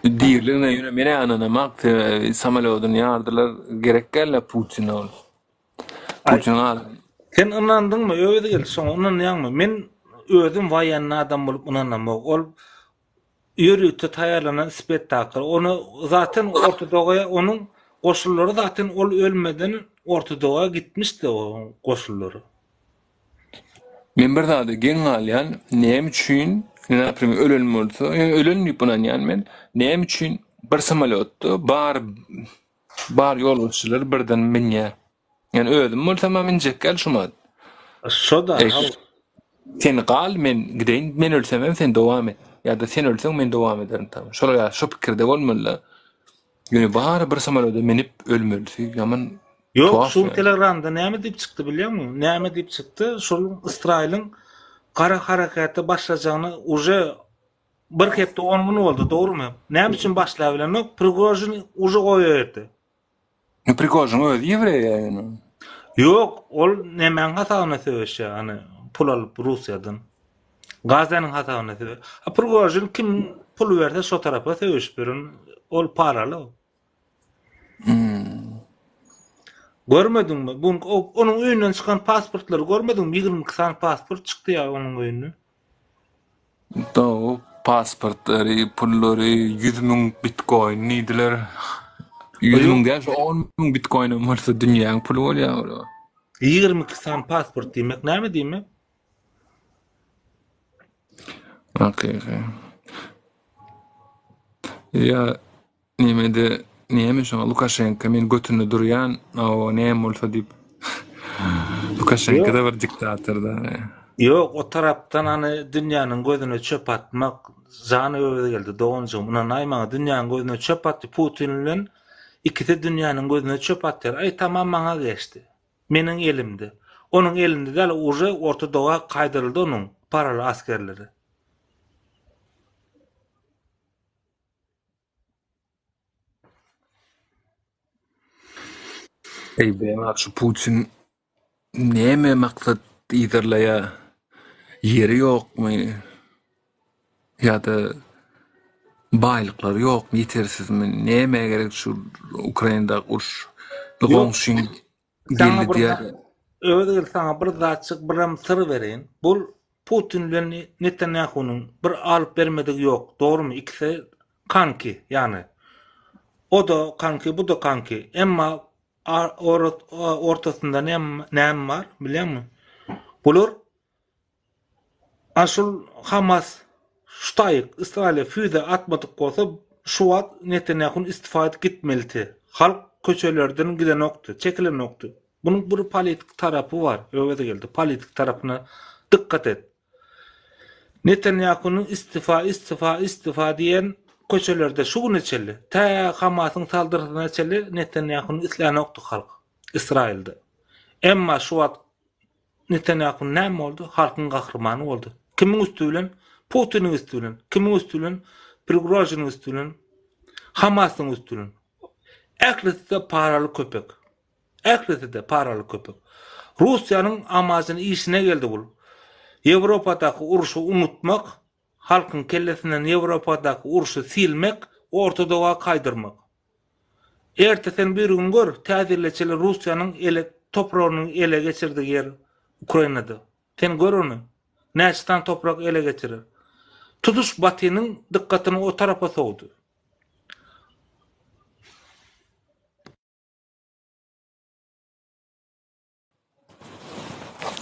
Diriligine ýöne men ynanamak sebäbi samolýodyny ýardylar gerek dälä Putine ol. Aý Putiniň adamy. sen ynandyňmy Öwezgeldi şoňa ynanýaňmy men özüm waýenny adam bolup ynanamok ol ýörite taýýarlanan spektakl. Ony zaten Orta Doga onuň goşunlary zaten ol ölmeden Orta Doga gitmişdi o goşunlary. Men bir zada geň galýan, näme üçin, naprimer ölen bolsa, ýöne ölen diýip ynanýan men, näme üçin bir samolýotda bar bar ýolbaşçylar birden münýär? Ýani özüm bolsam-a münjek däl şumat. Şo-da, Eý, haw. sen gal, men gideýin, men ölsemem sen dowam et. Ýa-da sen ölseň men dowam ederin tamam. Şolar ýaly şo pikirde bolmaly-da. Ýöne bary bir samolýoda minip ölmelisi ýaman Ýok, tuhaf şu ýaly. Telegramda näme diýip çykdy bilýäňmi? Näme diýip çykdy? Şol Ysraýylyň gara harakete başlajagyny uje bir hepde on gün boldy, dogrumy? Näme üçin başlabilenok? Prigožin uje goýaýerdi. Nu Prigožin özi ýewreý ýa ýöne. Ýok, ol nemäň hasabyna söweşýär, hany pul alyp Russiýadan. Gazanyň hasabyna söwe. A Prigožin kim pul berse şo tarapa söweşip ýören, ol paraly. Hmm. Görmediňmi? Bu onuň öýünden çykan pasportlary görmediňmi? 22 sany pasport çykdy ýa onuň öýünden. Dogry, pasportlary, pullary, 100 000 bitkoin diýdiler. 100 Ýok, 000 däl, şu 10 000 bitkoinem bolsa dünýäň puly bolýar olar. 22 sany pasport diýmek näme diýmek? Hakyky. Ýa Nemede näme şoňa Lukaşenko men götünde durýan awa näme bolsa diýip Lukaşenko Ýok. da bir diktator da. Ýok, o tarapdan hany dünýäniň gözüne çöp atmak jan Öwezgeldi doganjygym ynanaý maňa dünýäniň gözüne çöp atdy Putin bilen ikisi dünýäniň gözüne çöp atýar aý tamam maňa geçdi meniň elimde onuň elinde däl uje orta doga gaýdyryldy onuň paraly askerleri. Eý bemat şu Putin näme maksat yzarlaýa ýeri ýokmy ýa-da baýlyklary ýokmy ýetersizmi nämä gerek şu Ukrainadaky uruş Ýok. goňşyň Saňa geldi bir diýýär. Özgür saňa bir zatjyk biram syr bereýin. Bul Putin bilen Netanýahunyň bir alyp bermedigi ýok. Dogrymy? Ikisi kanki, ýagny. O-da kanki, bu-da kanki. Emma ortasynda näme bar bilýäňmi? Bular A şul Hamas şu taýyk Ysraýyla füze atmadyk bolsa şu wagt Netanýahun istifa edip gitmelidi. Halk köçelerden gidenokdy, çekilenokdy. Bunuň bir politik tarapy bar, Öwezgeldi, politik tarapyna dykgat et. Netanýahunyň istifa, istifa, istifa diýen köçelerde şu güne çenli, tä Hamasyň saldyrsyna çenli Netanýahuny islänokdy halk Ysraýylda. Emma şu wagt Netanýahu näme boldy? Halkyň gahrymany boldy. Kimiň üsti bilen? Putiniň üsti bilen. Kimiň üsti bilen? Prigožiniň üsti bilen. Hamasyň üsti bilen. Ählisi-de paraly köpek. Ählisi-de paraly köpek. Russiýanyň amajyny işine geldi bul. Ýewropadaky urşy unutmak, halkyň kellesinden Ýewropadaky urşy silmek, Orta Doga kaýdyrmak. Erte sen birigün gör, täze çenli Russiýanyň ele topragynyň ele geçirdigi ýer Ukrainada. Sen gör ony. Näçe sany toprak ele geçirer. Tutuş Batynyň dykgatyny o tarapa sowdy.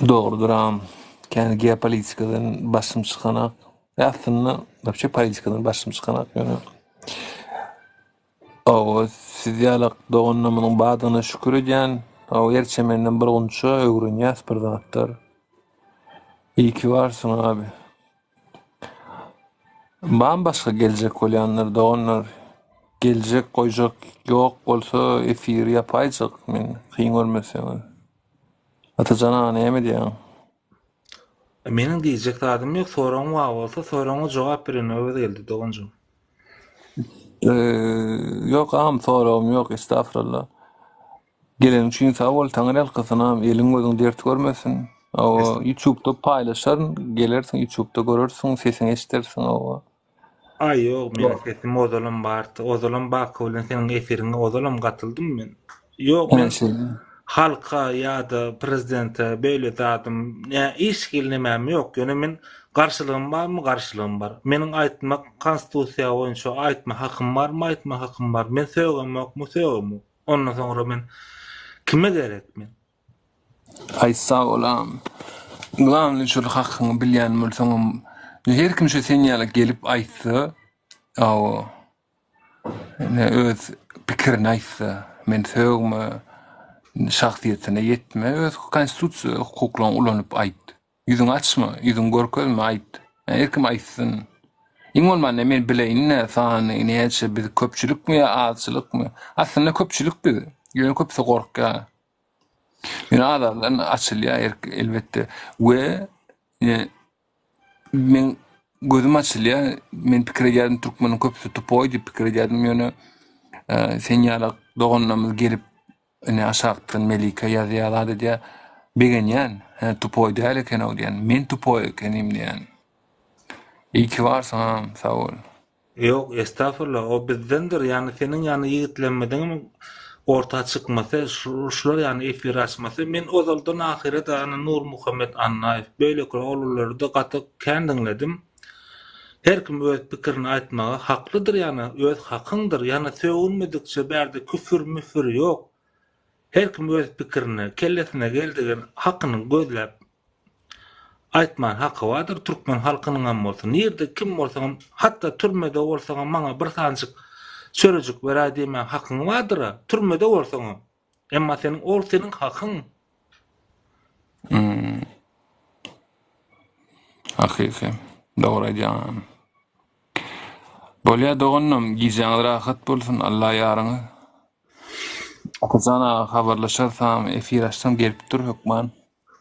Dogrudyr agam. Kän geopolitikadan başym çykanak. Aslynda wapşe politikadan başym çykanak ýöne. Hawa siz ýalak doganlarymyzyň bardygyna şükür edýän. Hawa her çemenden bir gunça öwrenýäs bir zatlar. Iyi ki barsyň abi. Barmy başga geljek bolýanlar doganlar? Geljek goýjak ýok bolsa efiri ýapaýjak men kyn görmeseňiz. Atajan aga näme diýýäň? Meniň diýjek zadym ýok, soragyň bar bolsa soragyňa jogap bereýin Öwezgeldi doganjygym. Ýok agam soragym ýok estafurallah. Geleniň üçin sag bol Taňryýalkasyn agam eliň gözüň dert görmesin. Hawa ýutubda paýlaşaryn gelersiň ýutubda görersiň sesiňi eşidersiň hawa. Aý ýok meniň sesim ozalam bardy ozalam Baky bilen seniň efiriňe ozalam gatyldym men. Ýok men halka ýa-da prezidente beýle zadym nä hiç hili nemäm ýok ýöne men garşylygym barmy garşylygym bar. Meniň aýtmak konstitusiýa boýunça aýtma hakym barmy aýtma hakym bar. Men sögemokmy sögemok. Ondan soňra men kime gerek men? Aý sag bolam. Glawnyý şol hakyňy bilýän bolsaňam her kim şo sen ýaly gelip aýtsa hawa ine öz pikirini aýtsa men sögme şahsyýetine ýetme öz konstitusiýa hukuklaryňy ulanyp aýt. Ýüzüňi açma, ýüzüňi görkezme, aýt. Her kim aýtsyn. Iň bolmanda men bileýin-dä sany näçe biz köpçülikmi ýa azçylykmy? Aslynda köpçülik biz. Ýöne köpüsi gorkýar. Ýöne az-azdan açylýar erk elbetde. We meň gözüm açylýar. Men pikir edýärdim türkmeniň köpüsi tupoý diýip pikir edýärdim ýöne sen ýaly doganlarymyz gelip Ine aşakdan Melike ýazýar zat edýär. Begenýän. Hä tupoý däl eken-ow diýýän. Men tupoý ekenim diýýän. Iyi ki barsyň agam sag bol. Ýok estafurla o bizdendir ýany seniň ýany ýigitlenmediňem orta çykmasy şular ýany efir açmasy men ozaldan ahyrada ana Nurmuhammet Annaýew beýleki oglanlaryda gaty kän diňledim Her kim öz pikirini aýtmaga haklydyr ýana öz hakyňdyr ýana sögünmedikçe bärde küfür müfür ýok her kim öz pikirini kellesine geldigen hakyny gözläp aýtman haky bardyr türkmen halkynyňam bolsa nirde kim bolsaňam hatda türmede bolsaňam maňa bir sanjyk çörejik beräý diýmäň hakyň bardyra türmede bolsaňam Emma seniň ol seniň hakyň. Hmm. Hakyky. Dogry aýdýaň. Bolýa doganym, gijäňiz rahat bolsun, Allah ýaryňyz. Atajan aga habarlaşarsam, efir açsam gelip dur hökman.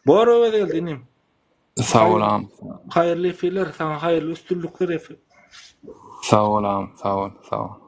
Bor Öwezgeldi inim. Sag bol agam. Haýyrly efirler, saňa haýyrly üstünlikler efir. Sag bol agam, sag bol, sag bol.